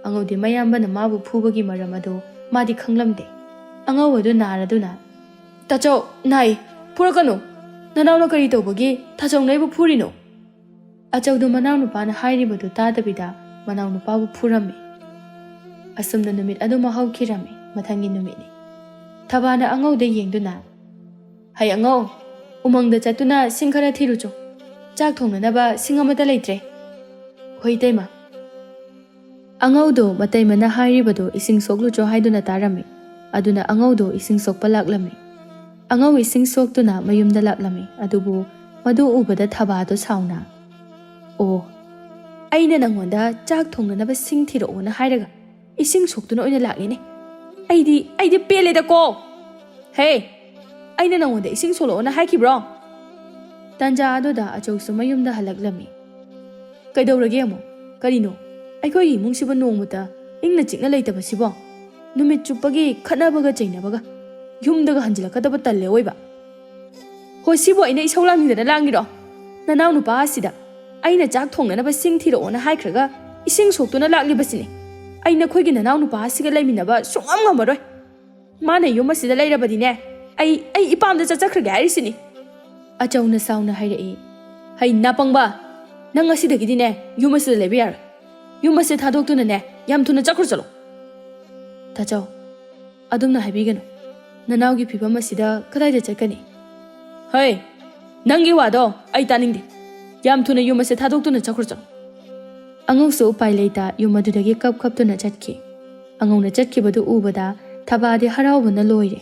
ꯑꯉꯧꯗꯤ ꯃꯌꯥꯝꯕꯅ ꯃꯥꯕꯨ ꯐꯨꯕꯒꯤ ꯃꯔꯝ ꯑꯗꯨ ꯃꯥꯗꯤ ꯈꯪꯂꯝꯗꯦ꯫ ꯑꯉꯧ ꯑꯗꯨ ꯅꯥꯔꯗꯨꯅ, "ꯇꯥꯆꯧ, ꯅꯥꯏ, ꯐꯨꯔꯛꯀꯅꯨ꯫ ꯅꯅꯥꯎꯅ ꯀꯔꯤ ꯇꯧꯕꯒꯤ ꯇꯥꯆꯧꯅ ꯑꯩꯕꯨ ꯐꯨꯔꯤꯅꯣ?" ꯑꯆꯧꯗꯨ ꯃꯅꯥꯎꯅꯨꯄꯥꯅ ꯍꯥꯏꯔꯤꯕꯗꯨ ꯇꯥꯗꯕꯤꯗ ꯃꯅꯥꯎꯅꯨꯄꯥꯕꯨ ꯐꯨꯔꯝꯃꯤ꯫ ꯑꯁꯨꯝꯅ ꯅꯨꯃꯤꯠ ꯑꯗꯨꯃ ꯍꯧꯈꯤꯔꯝꯃꯤ꯫ ꯃꯊꯪꯒꯤ ꯅꯨꯃꯤꯠꯅꯤ꯫ ꯊꯕꯥꯅ ꯑꯉꯧꯗ ꯌꯦꯡꯗꯨꯅ, "ꯍꯩ ꯑꯉꯧ, ꯎꯃꯪꯗ ꯆꯠꯇꯨꯅ ꯁꯤꯡ ꯈꯔ ꯊꯤꯔꯨꯆꯣ꯫ ꯆꯥꯛ ꯊꯣꯡꯅꯅꯕ ꯁꯤꯡ ꯑꯃꯠꯇ ꯂꯩꯇ꯭ꯔꯦ꯫" "ꯍꯣꯏ ꯏꯇꯩꯃ꯫" ꯑꯉꯧꯗꯨ ꯃꯇꯩꯃꯅ ꯍꯥꯏꯔꯤꯕꯗꯨ ꯏꯁꯤꯡ ꯁꯣꯛꯂꯨꯆꯣ ꯍꯥꯏꯗꯨꯅ ꯇꯥꯔꯝꯃꯤ꯫ ꯑꯗꯨꯅ ꯑꯉꯧꯗꯨ ꯏꯁꯤꯡ ꯁꯣꯛꯄ ꯂꯥꯛꯂꯝꯃꯤ꯫ ꯑꯉꯧ ꯏꯁꯤꯡ ꯁꯣꯛꯇꯨꯅ ꯃꯌꯨꯝꯗ ꯂꯥꯛꯂꯝꯃꯤ꯫ ꯑꯗꯨꯕꯨ ꯃꯗꯨ ꯎꯕꯗ ꯊꯕꯥꯗꯨ ꯁꯥꯎꯅ, "ꯑꯣ, ꯑꯩꯅ ꯅꯪꯉꯣꯟꯗ ꯆꯥꯛ ꯊꯣꯡꯅꯅꯕ ꯁꯤꯡ ꯊꯤꯔꯛꯑꯣꯅ ꯍꯥꯏꯔꯒ ꯏꯁꯤꯡ ꯁꯣꯛꯇꯨꯅ ꯑꯣꯏꯅ ꯂꯥꯛꯂꯦꯅꯦ꯫ ꯑꯩꯗꯤ, ꯑꯩꯗꯤ ꯄꯦꯜꯂꯦꯗꯀꯣ꯫ ꯍꯦ, ꯑꯩꯅ ꯅꯪꯉꯣꯟꯗ ꯏꯁꯤꯡ ꯁꯣꯛꯂꯛꯑꯣꯅ ꯍꯥꯏꯈꯤꯕ꯭ꯔꯣ?" ꯇꯟꯖꯥ ꯑꯗꯨꯗ ꯑꯆꯧꯁꯨ ꯃꯌꯨꯝꯗ ꯍꯜꯂꯛꯂꯝꯃꯤ꯫ "ꯀꯩꯗꯧꯔꯒꯦ ꯑꯃꯨꯛ? ꯀꯔꯤꯅꯣ? ꯑꯩꯈꯣꯏꯒꯤ ꯏꯃꯨꯡꯁꯤꯕꯨ ꯅꯣꯡꯃꯇ ꯏꯪꯅ ꯆꯤꯛꯅ ꯂꯩꯇꯕꯁꯤꯕꯣ? ꯅꯨꯃꯤꯠ ꯆꯨꯞꯄꯒꯤ ꯈꯠꯅꯕꯒ ꯆꯩꯅꯕꯒ, ꯌꯨꯝꯗꯒ ꯍꯟꯖꯤꯜꯂꯛꯀꯗꯕ ꯇꯜꯂꯦ ꯑꯣꯏꯕ꯫ ꯍꯣ, ꯁꯤꯕꯨ ꯑꯩꯅ ꯏꯁꯧ ꯂꯥꯡꯅꯤꯡꯗꯅ ꯂꯥꯡꯉꯤꯔꯣ? ꯅꯅꯥꯎ ꯅꯨꯄꯥ ꯑꯁꯤꯗ ꯑꯩꯅ ꯆꯥꯛ ꯊꯣꯡꯅꯅꯕ ꯁꯤꯡ ꯊꯤꯔꯛꯑꯣꯅ ꯍꯥꯏꯈ꯭ꯔꯒ ꯏꯁꯤꯡ ꯁꯣꯛꯇꯨꯅ ꯂꯥꯛꯂꯤꯕꯁꯤꯅꯤ꯫ ꯑꯩ ꯅꯈꯣꯏꯒꯤ ꯅꯅꯥꯎ ꯅꯨꯄꯥ ꯑꯁꯤꯒ ꯂꯩꯃꯤꯟꯅꯕ ꯁꯨꯡꯉꯝ ꯉꯝꯃꯔꯣꯏ꯫ ꯃꯥꯅ ꯌꯨꯝ ꯑꯁꯤꯗ ꯂꯩꯔꯕꯗꯤꯅꯦ, ꯑꯩ, ꯑꯩ ꯏꯄꯥꯝꯗ ꯆꯠꯆꯈ꯭ꯔꯒꯦ ꯍꯥꯏꯔꯤꯁꯤꯅꯤ꯫ ꯑꯆꯧꯅ ꯁꯥꯎꯅ ꯍꯥꯏꯔꯛꯏ꯫ "ꯍꯩ, ꯅꯥꯄꯪꯕ, ꯅꯪ ꯉꯁꯤꯗꯒꯤꯗꯤꯅꯦ ꯌꯨꯝ ꯑꯁꯤꯗ ꯂꯩꯕ ꯌꯥꯔꯣꯏ꯫ ꯌꯨꯝ ꯑꯁꯤ ꯊꯥꯗꯣꯛꯇꯨꯅꯅꯦ ꯌꯥꯝ ꯊꯨꯅ ꯆꯠꯈ꯭ꯔꯣ ꯆꯠꯂꯣ꯫" "ꯇꯥꯆꯧ, ꯑꯗꯨꯝꯅ ꯍꯥꯏꯕꯤꯒꯅꯨ꯫ ꯅꯅꯥꯎꯒꯤ ꯐꯤꯕꯝ ꯑꯁꯤꯗ ꯀꯗꯥꯏꯗ ꯆꯠꯀꯅꯤ?" "ꯍꯩ, ꯅꯪꯒꯤ ꯋꯥꯗꯣ ꯑꯩ ꯇꯥꯅꯤꯡꯗꯦ꯫ ꯌꯥꯝ ꯊꯨꯅ ꯌꯨꯝ ꯑꯁꯤ ꯊꯥꯗꯣꯛꯇꯨꯅ ꯆꯠꯈ꯭ꯔꯣ ꯆꯠꯂꯣ꯫" ꯑꯉꯧꯁꯨ ꯎꯄꯥꯏ ꯂꯩꯇ ꯌꯨꯝ ꯑꯗꯨꯗꯒꯤ ꯀꯞ ꯀꯞꯇꯨꯅ ꯆꯠꯈꯤ꯫ ꯑꯉꯧꯅ ꯆꯠꯈꯤꯕꯗꯨ ꯎꯕꯗ ꯊꯕꯥꯗꯤ ꯍꯔꯥꯎꯕꯅ ꯂꯣꯏꯔꯦ꯫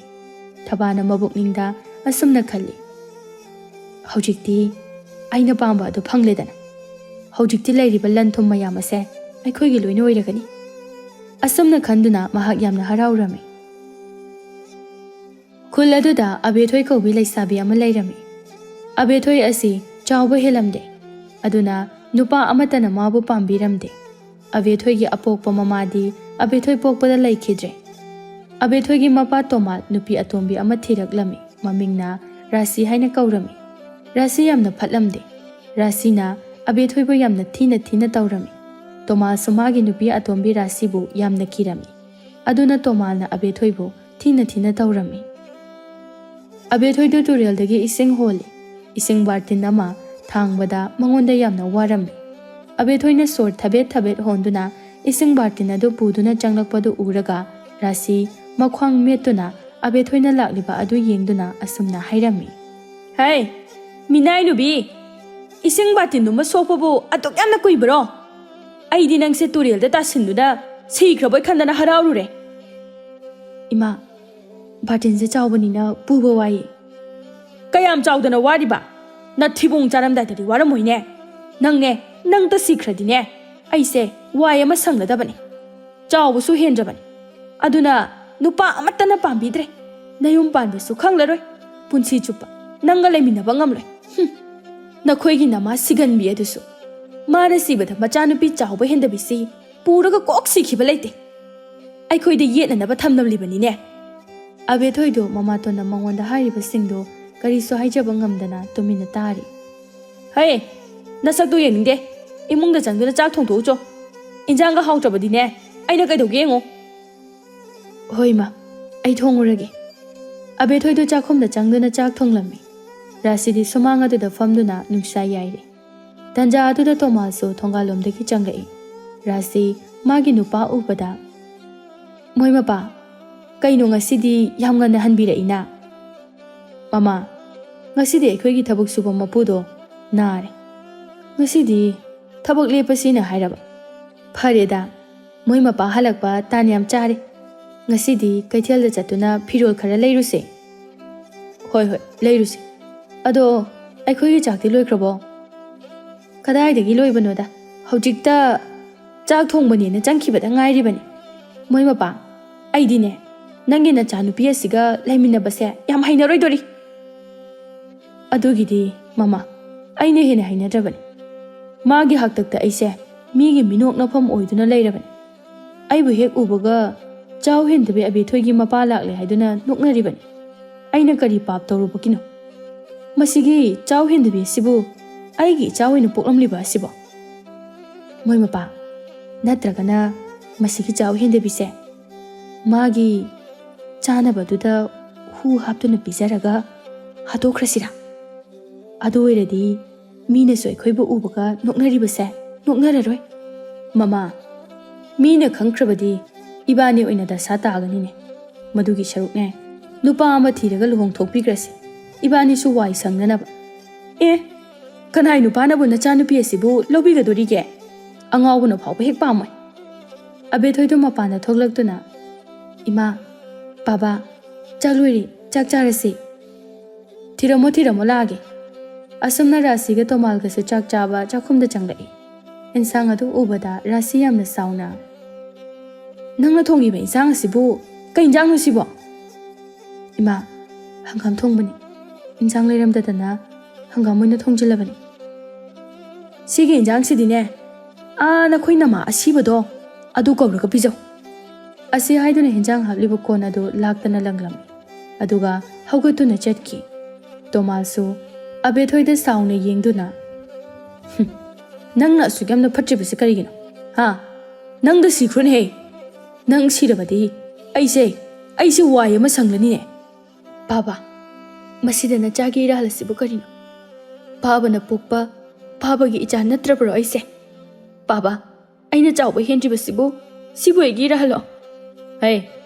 ꯊꯕꯥꯅ ꯃꯕꯨꯛꯅꯤꯡꯗ ꯑꯁꯨꯝꯅ ꯈꯜꯂꯤ, "ꯍꯧꯖꯤꯛꯇꯤ ꯑꯩꯅ ꯄꯥꯝꯕ ꯑꯗꯨ ꯐꯪꯂꯦꯗꯅ꯫ ꯍꯧꯖꯤꯛꯇꯤ ꯂꯩꯔꯤꯕ ꯂꯟ ꯊꯨꯝ ꯃꯌꯥꯝ ꯑꯁꯦ ꯑꯩꯈꯣꯏꯒꯤ ꯂꯣꯏꯅ ꯑꯣꯏꯔꯒꯅꯤ꯫" ꯑꯁꯨꯝꯅ ꯈꯟꯗꯨꯅ ꯃꯍꯥꯛ ꯌꯥꯝꯅ ꯍꯔꯥꯎꯔꯝꯃꯤ꯫ ꯈꯨꯜ ꯑꯗꯨꯗ ꯑꯕꯦꯊꯣꯏ ꯀꯧꯕꯤ ꯂꯩꯁꯥꯕꯤ ꯑꯃ ꯂꯩꯔꯝꯃꯤ꯫ ꯑꯕꯦꯊꯣꯏ ꯑꯁꯤ ꯆꯥꯎꯕ ꯍꯦꯜꯂꯝꯗꯦ, ꯑꯗꯨꯅ ꯅꯨꯄꯥ ꯑꯃꯠꯇꯅ ꯃꯥꯕꯨ ꯄꯥꯝꯕꯤꯔꯝꯗꯦ꯫ ꯑꯕꯦꯊꯣꯏꯒꯤ ꯑꯄꯣꯛꯄ ꯃꯃꯥꯗꯤ ꯑꯕꯦꯊꯣꯏ ꯄꯣꯛꯄꯗ ꯂꯩꯈꯤꯗ꯭ꯔꯦ꯫ ꯑꯕꯦꯊꯣꯏꯒꯤ ꯃꯄꯥ ꯇꯣꯃꯥꯜ ꯅꯨꯄꯤ ꯑꯇꯣꯝꯕꯤ ꯑꯃ ꯊꯤꯔꯛꯂꯝꯃꯤ꯫ ꯃꯃꯤꯡꯅ ꯔꯥꯁꯤ ꯍꯥꯏꯅ ꯀꯧꯔꯝꯃꯤ꯫ ꯔꯥꯁꯤ ꯌꯥꯝꯅ ꯐꯠꯂꯝꯗꯦ꯫ ꯔꯥꯁꯤꯅ ꯑꯕꯦꯊꯣꯏꯕꯨ ꯌꯥꯝꯅ ꯊꯤꯅ ꯊꯤꯅ ꯇꯧꯔꯝꯃꯤ꯫ ꯇꯣꯃꯥꯜꯁꯨ ꯃꯥꯒꯤ ꯅꯨꯄꯤ ꯑꯇꯣꯝꯕꯤ ꯔꯥꯁꯤꯕꯨ ꯌꯥꯝꯅ ꯀꯤꯔꯝꯃꯤ꯫ ꯑꯗꯨꯅ ꯇꯣꯃꯥꯜꯅ ꯑꯕꯦꯊꯣꯏꯕꯨ ꯊꯤꯅ ꯊꯤꯅ ꯇꯧꯔꯝꯃꯤ꯫ ꯑꯕꯦꯊꯣꯏꯗꯨ ꯇꯨꯔꯦꯜꯗꯒꯤ ꯏꯁꯤꯡ ꯍꯣꯜꯂꯤ꯫ ꯏꯁꯤꯡ ꯕꯥꯔꯇꯤꯟ ꯑꯃ ꯊꯥꯡꯕꯗ ꯃꯉꯣꯟꯗ ꯌꯥꯝꯅ ꯋꯥꯔꯝꯃꯤ꯫ ꯑꯕꯦꯊꯣꯏꯅ ꯁꯣꯔ ꯊꯕꯦꯠ ꯊꯕꯦꯠ ꯍꯣꯟꯗꯨꯅ ꯏꯁꯤꯡ ꯕꯥꯔꯇꯤꯟ ꯑꯗꯨ ꯄꯨꯗꯨꯅ ꯆꯪꯂꯛꯄꯗꯨ ꯎꯔꯒ ꯔꯥꯁꯤ ꯃꯈ꯭ꯋꯥꯡ ꯃꯦꯠꯇꯨꯅ ꯑꯕꯦꯊꯣꯏꯅ ꯂꯥꯛꯂꯤꯕ ꯑꯗꯨ ꯌꯦꯡꯗꯨꯅ ꯑꯁꯨꯝꯅ ꯍꯥꯏꯔꯝꯃꯤ, "ꯍꯦ, ꯃꯤꯅꯥꯏ ꯅꯨꯕꯤ, ꯏꯁꯤꯡ ꯕꯥꯔꯇꯤꯟꯗꯨꯃ ꯁꯣꯛꯄꯕꯨ ꯑꯗꯨꯛ ꯌꯥꯝꯅ ꯀꯨꯏꯕꯔꯣ? ꯑꯩꯗꯤ ꯅꯪꯁꯦ ꯇꯨꯔꯦꯜꯗ ꯇꯥꯁꯤꯟꯗꯨꯅ ꯁꯤꯈ꯭ꯔꯕꯣꯏ ꯈꯟꯗꯅ ꯍꯔꯥꯎꯔꯨꯔꯦ꯫" "ꯏꯃꯥ, ꯕꯥꯔꯇꯤꯟꯁꯦ ꯆꯥꯎꯕꯅꯤꯅ ꯄꯨꯕ ꯋꯥꯏꯌꯦ꯫" "ꯀꯌꯥꯝ ꯆꯥꯎꯗꯅ ꯋꯥꯔꯤꯕ? ꯅꯊꯤꯕꯣꯡ ꯆꯥꯔꯝꯗꯥꯏꯗꯗꯤ ꯋꯥꯔꯝꯃꯣꯏꯅꯦ꯫ ꯅꯪꯅꯦ, ꯅꯪꯇ ꯁꯤꯈ꯭ꯔꯗꯤꯅꯦ, ꯑꯩꯁꯦ ꯋꯥꯏ ꯑꯃ ꯁꯪꯒꯗꯕꯅꯤ꯫ ꯆꯥꯎꯕꯁꯨ ꯍꯦꯟꯗ꯭ꯔꯕꯅꯤ꯫ ꯑꯗꯨꯅ ꯅꯨꯄꯥ ꯑꯃꯠꯇꯅ ꯄꯥꯝꯕꯤꯗ꯭ꯔꯦ꯫ ꯅꯌꯨꯝ ꯄꯥꯟꯕꯁꯨ ꯈꯪꯂꯔꯣꯏ꯫ ꯄꯨꯟꯁꯤ ꯆꯨꯞꯄ ꯅꯪꯒ ꯂꯩꯃꯤꯟꯅꯕ ꯉꯝꯂꯣꯏ꯫ ꯍꯨꯝ꯫ ꯅꯈꯣꯏꯒꯤ ꯅꯃꯥ ꯁꯤꯒꯟꯕꯤ ꯑꯗꯨꯁꯨ ꯃꯥꯅ ꯁꯤꯕꯗ ꯃꯆꯥꯅꯨꯄꯤ ꯆꯥꯎꯕ ꯍꯦꯟꯗꯕꯤꯁꯤ ꯄꯨꯔꯒ ꯀꯣꯛ ꯁꯤꯈꯤꯕ ꯂꯩꯇꯦ꯫ ꯑꯩꯈꯣꯏꯗ ꯌꯦꯠꯅꯅꯕ ꯊꯝꯂꯝꯂꯤꯕꯅꯤꯅꯦ꯫ ꯑꯕꯦꯊꯣꯏꯗꯣ ꯃꯃꯥꯇꯣꯟꯅ ꯃꯉꯣꯟꯗ ꯍꯥꯏꯔꯤꯕꯁꯤꯡꯗꯣ ꯀꯔꯤꯁꯨ ꯍꯥꯏꯖꯕ ꯉꯝꯗꯅ ꯇꯨꯃꯤꯟꯅ ꯇꯥꯔꯤ꯫ "ꯍꯩ, ꯅꯁꯛꯇꯨ ꯌꯦꯡꯅꯤꯡꯗꯦ꯫ ꯏꯃꯨꯡꯗ ꯆꯪꯗꯨꯅ ꯆꯥꯛ ꯊꯣꯡꯗꯣꯛꯎꯆꯣ꯫ ꯏꯟꯖꯥꯡꯒ ꯍꯥꯎꯇ꯭ꯔꯕꯗꯤꯅꯦ, ꯑꯩꯅ ꯀꯩꯗꯧꯒꯦ ꯌꯦꯡꯉꯣ꯫" "ꯍꯣꯏ ꯃꯥ, ꯑꯩ ꯊꯣꯡꯉꯨꯔꯒꯦ꯫" ꯑꯕꯦꯊꯣꯏꯗꯣ ꯆꯥꯛꯈꯨꯝꯗ ꯆꯪꯗꯨꯅ ꯆꯥꯛ ꯊꯣꯡꯂꯝꯃꯤ꯫ ꯔꯥꯁꯤꯗꯤ ꯁꯨꯃꯥꯡ ꯑꯗꯨꯗ ꯐꯝꯗꯨꯅ ꯅꯨꯡꯁꯥ ꯌꯥꯏꯔꯤ꯫ ꯇꯟꯖꯥ ꯑꯗꯨꯗ ꯇꯣꯃꯥꯁꯁꯨ ꯊꯣꯡꯒꯥꯜꯂꯣꯝꯗꯒꯤ ꯆꯪꯂꯛꯏ꯫ ꯔꯥꯁꯤ ꯃꯥꯒꯤ ꯅꯨꯄꯥ ꯎꯕꯗ, "ꯃꯣꯏ ꯃꯄꯥ, ꯀꯩꯅꯣ ꯉꯁꯤꯗꯤ ꯌꯥꯝ ꯉꯟꯅ ꯍꯟꯕꯤꯔꯛꯏꯅ?" "ꯃꯃꯥ, ꯉꯁꯤꯗꯤ ꯑꯩꯈꯣꯏꯒꯤ ꯊꯕꯛ ꯁꯨꯕ ꯃꯄꯨꯗꯣ ꯅꯥꯔꯦ꯫ ꯉꯁꯤꯗꯤ ꯊꯕꯛ ꯂꯦꯞꯄꯁꯤꯅ ꯍꯥꯏꯔꯕ꯫" "ꯐꯔꯦꯗ, ꯃꯣꯏ ꯃꯄꯥ ꯍꯜꯂꯛꯄ ꯇꯥꯟ ꯌꯥꯝ ꯆꯥꯔꯦ꯫ ꯉꯁꯤꯗꯤ ꯀꯩꯊꯦꯜꯗ ꯆꯠꯇꯨꯅ ꯐꯤꯔꯣꯜ ꯈꯔ ꯂꯩꯔꯨꯁꯦ꯫" "ꯍꯣꯏ, ꯍꯣꯏ, ꯂꯩꯔꯨꯁꯦ꯫ ꯑꯗꯣ ꯑꯩꯈꯣꯏꯒꯤ ꯆꯥꯛꯇꯤ ꯂꯣꯏꯈ꯭ꯔꯕꯣ?" "ꯀꯗꯥꯏꯗꯒꯤ ꯂꯣꯏꯕꯅꯣꯗ? ꯍꯧꯖꯤꯛꯇ ꯆꯥꯛ ꯊꯣꯡꯕꯅꯦꯅ ꯆꯪꯈꯤꯕꯗ ꯉꯥꯏꯔꯤꯕꯅꯤ꯫ ꯃꯣꯏ ꯃꯄꯥ, ꯑꯩꯗꯤꯅꯦ, ꯅꯪꯒꯤ ꯅꯆꯥꯅꯨꯄꯤ ꯑꯁꯤꯒ ꯂꯩꯃꯤꯟꯅꯕꯁꯦ ꯌꯥꯝ ꯍꯩꯅꯔꯣꯏꯗꯣꯔꯤ꯫" "ꯑꯗꯨꯒꯤꯗꯤ, ꯃꯃꯥ, ꯑꯩꯅ ꯍꯦꯟꯅ ꯍꯩꯅꯗ꯭ꯔꯕꯅꯤ꯫ ꯃꯥꯒꯤ ꯍꯥꯛꯇꯛꯇ ꯑꯩꯁꯦ ꯃꯤꯒꯤ ꯃꯤꯅꯣꯛꯅꯐꯝ ꯑꯣꯏꯗꯨꯅ ꯂꯩꯔꯕꯅꯤ꯫ ꯑꯩꯕꯨ ꯍꯦꯛ ꯎꯕꯒ ꯆꯥꯎ ꯍꯦꯟꯗꯕꯤ ꯑꯕꯦꯊꯣꯏꯒꯤ ꯃꯄꯥ ꯂꯥꯛꯂꯦ ꯍꯥꯏꯗꯨꯅ ꯅꯣꯛꯅꯔꯤꯕꯅꯤ꯫ ꯑꯩꯅ ꯀꯔꯤ ꯄꯥꯞ ꯇꯧꯔꯨꯕꯒꯤꯅꯣ? ꯃꯁꯤꯒꯤ ꯆꯥꯎ ꯍꯦꯟꯗꯕꯤ ꯑꯁꯤꯕꯨ ꯑꯩꯒꯤ ꯏꯆꯥ ꯑꯣꯏꯅ ꯄꯣꯛꯂꯝꯂꯤꯕ ꯑꯁꯤꯕꯣ? ꯃꯣꯏ ꯃꯄꯥ, ꯅꯠꯇ꯭ꯔꯒꯅ ꯃꯁꯤꯒꯤ ꯆꯥꯎ ꯍꯦꯟꯗꯕꯤꯁꯦ ꯃꯥꯒꯤ ꯆꯥꯅꯕꯗꯨꯗ ꯍꯨ ꯍꯥꯞꯇꯨꯅ ꯄꯤꯖꯔꯒ ꯍꯥꯠꯇꯣꯛꯈ꯭ꯔꯁꯤꯔꯥ? ꯑꯗꯨ ꯑꯣꯏꯔꯗꯤ ꯃꯤꯅꯁꯨ ꯑꯩꯈꯣꯏꯕꯨ ꯎꯕꯒ ꯅꯣꯛꯅꯔꯤꯕꯁꯦ ꯅꯣꯛꯅꯔꯔꯣꯏ꯫ ꯃꯃꯥ, ꯃꯤꯅ ꯈꯪꯈ꯭ꯔꯕꯗꯤ ꯏꯕꯥꯅꯤ ꯑꯣꯏꯅ ꯗꯁꯥ ꯇꯥꯒꯅꯤꯅꯦ꯫ ꯃꯗꯨꯒꯤ ꯁꯔꯨꯛꯅꯦ, ꯅꯨꯄꯥ ꯑꯃ ꯊꯤꯔꯒ ꯂꯨꯍꯣꯡꯊꯣꯛꯄꯤꯈ꯭ꯔꯁꯤ, ꯏꯕꯥꯅꯤꯁꯨ ꯋꯥꯏ ꯁꯪꯅꯅꯕ꯫" "ꯑꯦ, ꯀꯅꯥꯏ ꯅꯨꯄꯥꯅꯕꯨ ꯅꯆꯥꯅꯨꯄꯤ ꯑꯁꯤꯕꯨ ꯂꯧꯕꯤꯒꯗꯣꯔꯤꯒꯦ? ꯑꯉꯥꯎꯕꯅ ꯐꯥꯎꯕ ꯍꯦꯛ ꯄꯥꯝꯃꯣꯏ꯫" ꯑꯕꯦꯊꯣꯏꯗꯣ ꯃꯄꯥꯟꯗ ꯊꯣꯛꯂꯛꯇꯨꯅ, "ꯏꯃꯥ, ꯕꯥꯕꯥ, ꯆꯥꯛ ꯂꯣꯏꯔꯦ, ꯆꯥꯛ ꯆꯥꯔꯁꯤ꯫ ꯊꯤꯔꯝꯃꯣ, ꯊꯤꯔꯝꯃꯣ, ꯂꯥꯛꯑꯒꯦ꯫" ꯑꯁꯨꯝꯅ ꯔꯥꯁꯤꯒ ꯇꯣꯃꯥꯜꯒꯁꯨ ꯆꯥꯛ ꯆꯥꯕ ꯆꯥꯛꯈꯨꯝꯗ ꯆꯪꯂꯛꯏ꯫ ꯏꯟꯁꯥꯡ ꯑꯗꯨ ꯎꯕꯗ ꯔꯥꯁꯤ ꯌꯥꯝꯅ ꯁꯥꯎꯅ, "ꯅꯪꯅ ꯊꯣꯡꯉꯤꯕ ꯏꯟꯁꯥꯡ ꯑꯁꯤꯕꯨ ꯀꯩ ꯏꯟꯁꯥꯡꯅꯣ ꯁꯤꯕꯣ?" "ꯏꯃꯥ, ꯍꯪꯒꯥꯝ ꯊꯣꯡꯕꯅꯤ꯫ ꯏꯟꯁꯥꯡ ꯂꯩꯔꯝꯗꯗꯅ ꯍꯪꯒꯥꯝ ꯑꯣꯏꯅ ꯊꯣꯡꯖꯤꯜꯂꯕꯅꯤ꯫" "ꯁꯤꯒꯤ ꯏꯟꯖꯥꯡꯁꯤꯗꯤꯅꯦ, ꯑꯥ, ꯅꯈꯣꯏ ꯅꯃꯥ ꯑꯁꯤꯕꯗꯣ, ꯑꯗꯨ ꯀꯧꯔꯒ ꯄꯤꯖꯧ"꯫ ꯑꯁꯤ ꯍꯥꯏꯗꯨꯅ ꯍꯤꯟꯖꯥꯡ ꯍꯥꯞꯂꯤꯕ ꯀꯣꯟ ꯑꯗꯨ ꯂꯥꯛꯇꯅ ꯂꯪꯂꯝꯃꯤ꯫ ꯑꯗꯨꯒ ꯍꯧꯒꯠꯇꯨꯅ ꯆꯠꯈꯤ꯫ ꯇꯣꯃꯥꯜꯁꯨ ꯑꯕꯦꯊꯣꯏꯗ ꯁꯥꯎꯅ ꯌꯦꯡꯗꯨꯅ, "ꯍꯨꯝ, ꯅꯪꯅ ꯑꯁꯨꯛ ꯌꯥꯝꯅ ꯐꯠꯇ꯭ꯔꯤꯕꯁꯤ ꯀꯔꯤꯒꯤꯅꯣ? ꯍꯥ? ꯅꯪꯗ ꯁꯤꯈ꯭ꯔꯣꯅꯦꯍꯦ! ꯅꯪ ꯁꯤꯔꯕꯗꯤ ꯑꯩꯁꯦ, ꯑꯩꯁꯦ ꯋꯥꯏ ꯑꯃ ꯁꯪꯂꯅꯤꯅꯦ!" "ꯄꯥꯕ, ꯃꯁꯤꯗ ꯅꯆꯥꯒꯤ ꯏꯔꯥꯜ ꯑꯁꯤꯕꯨ ꯀꯔꯤꯅꯣ? ꯄꯥꯕꯅ ꯄꯣꯛꯄ ꯄꯥꯕꯒꯤ ꯏꯆꯥ ꯅꯠꯇ꯭ꯔꯕ꯭ꯔꯣ ꯑꯩꯁꯦ? ꯄꯥꯕ, ꯑꯩꯅ ꯆꯥꯎꯕ ꯍꯦꯟꯗ꯭ꯔꯤꯕꯁꯤꯕꯨ, ꯁꯤꯕꯨ ꯑꯩꯒꯤ ꯏꯔꯥꯜꯂꯣ?" "ꯍꯦ,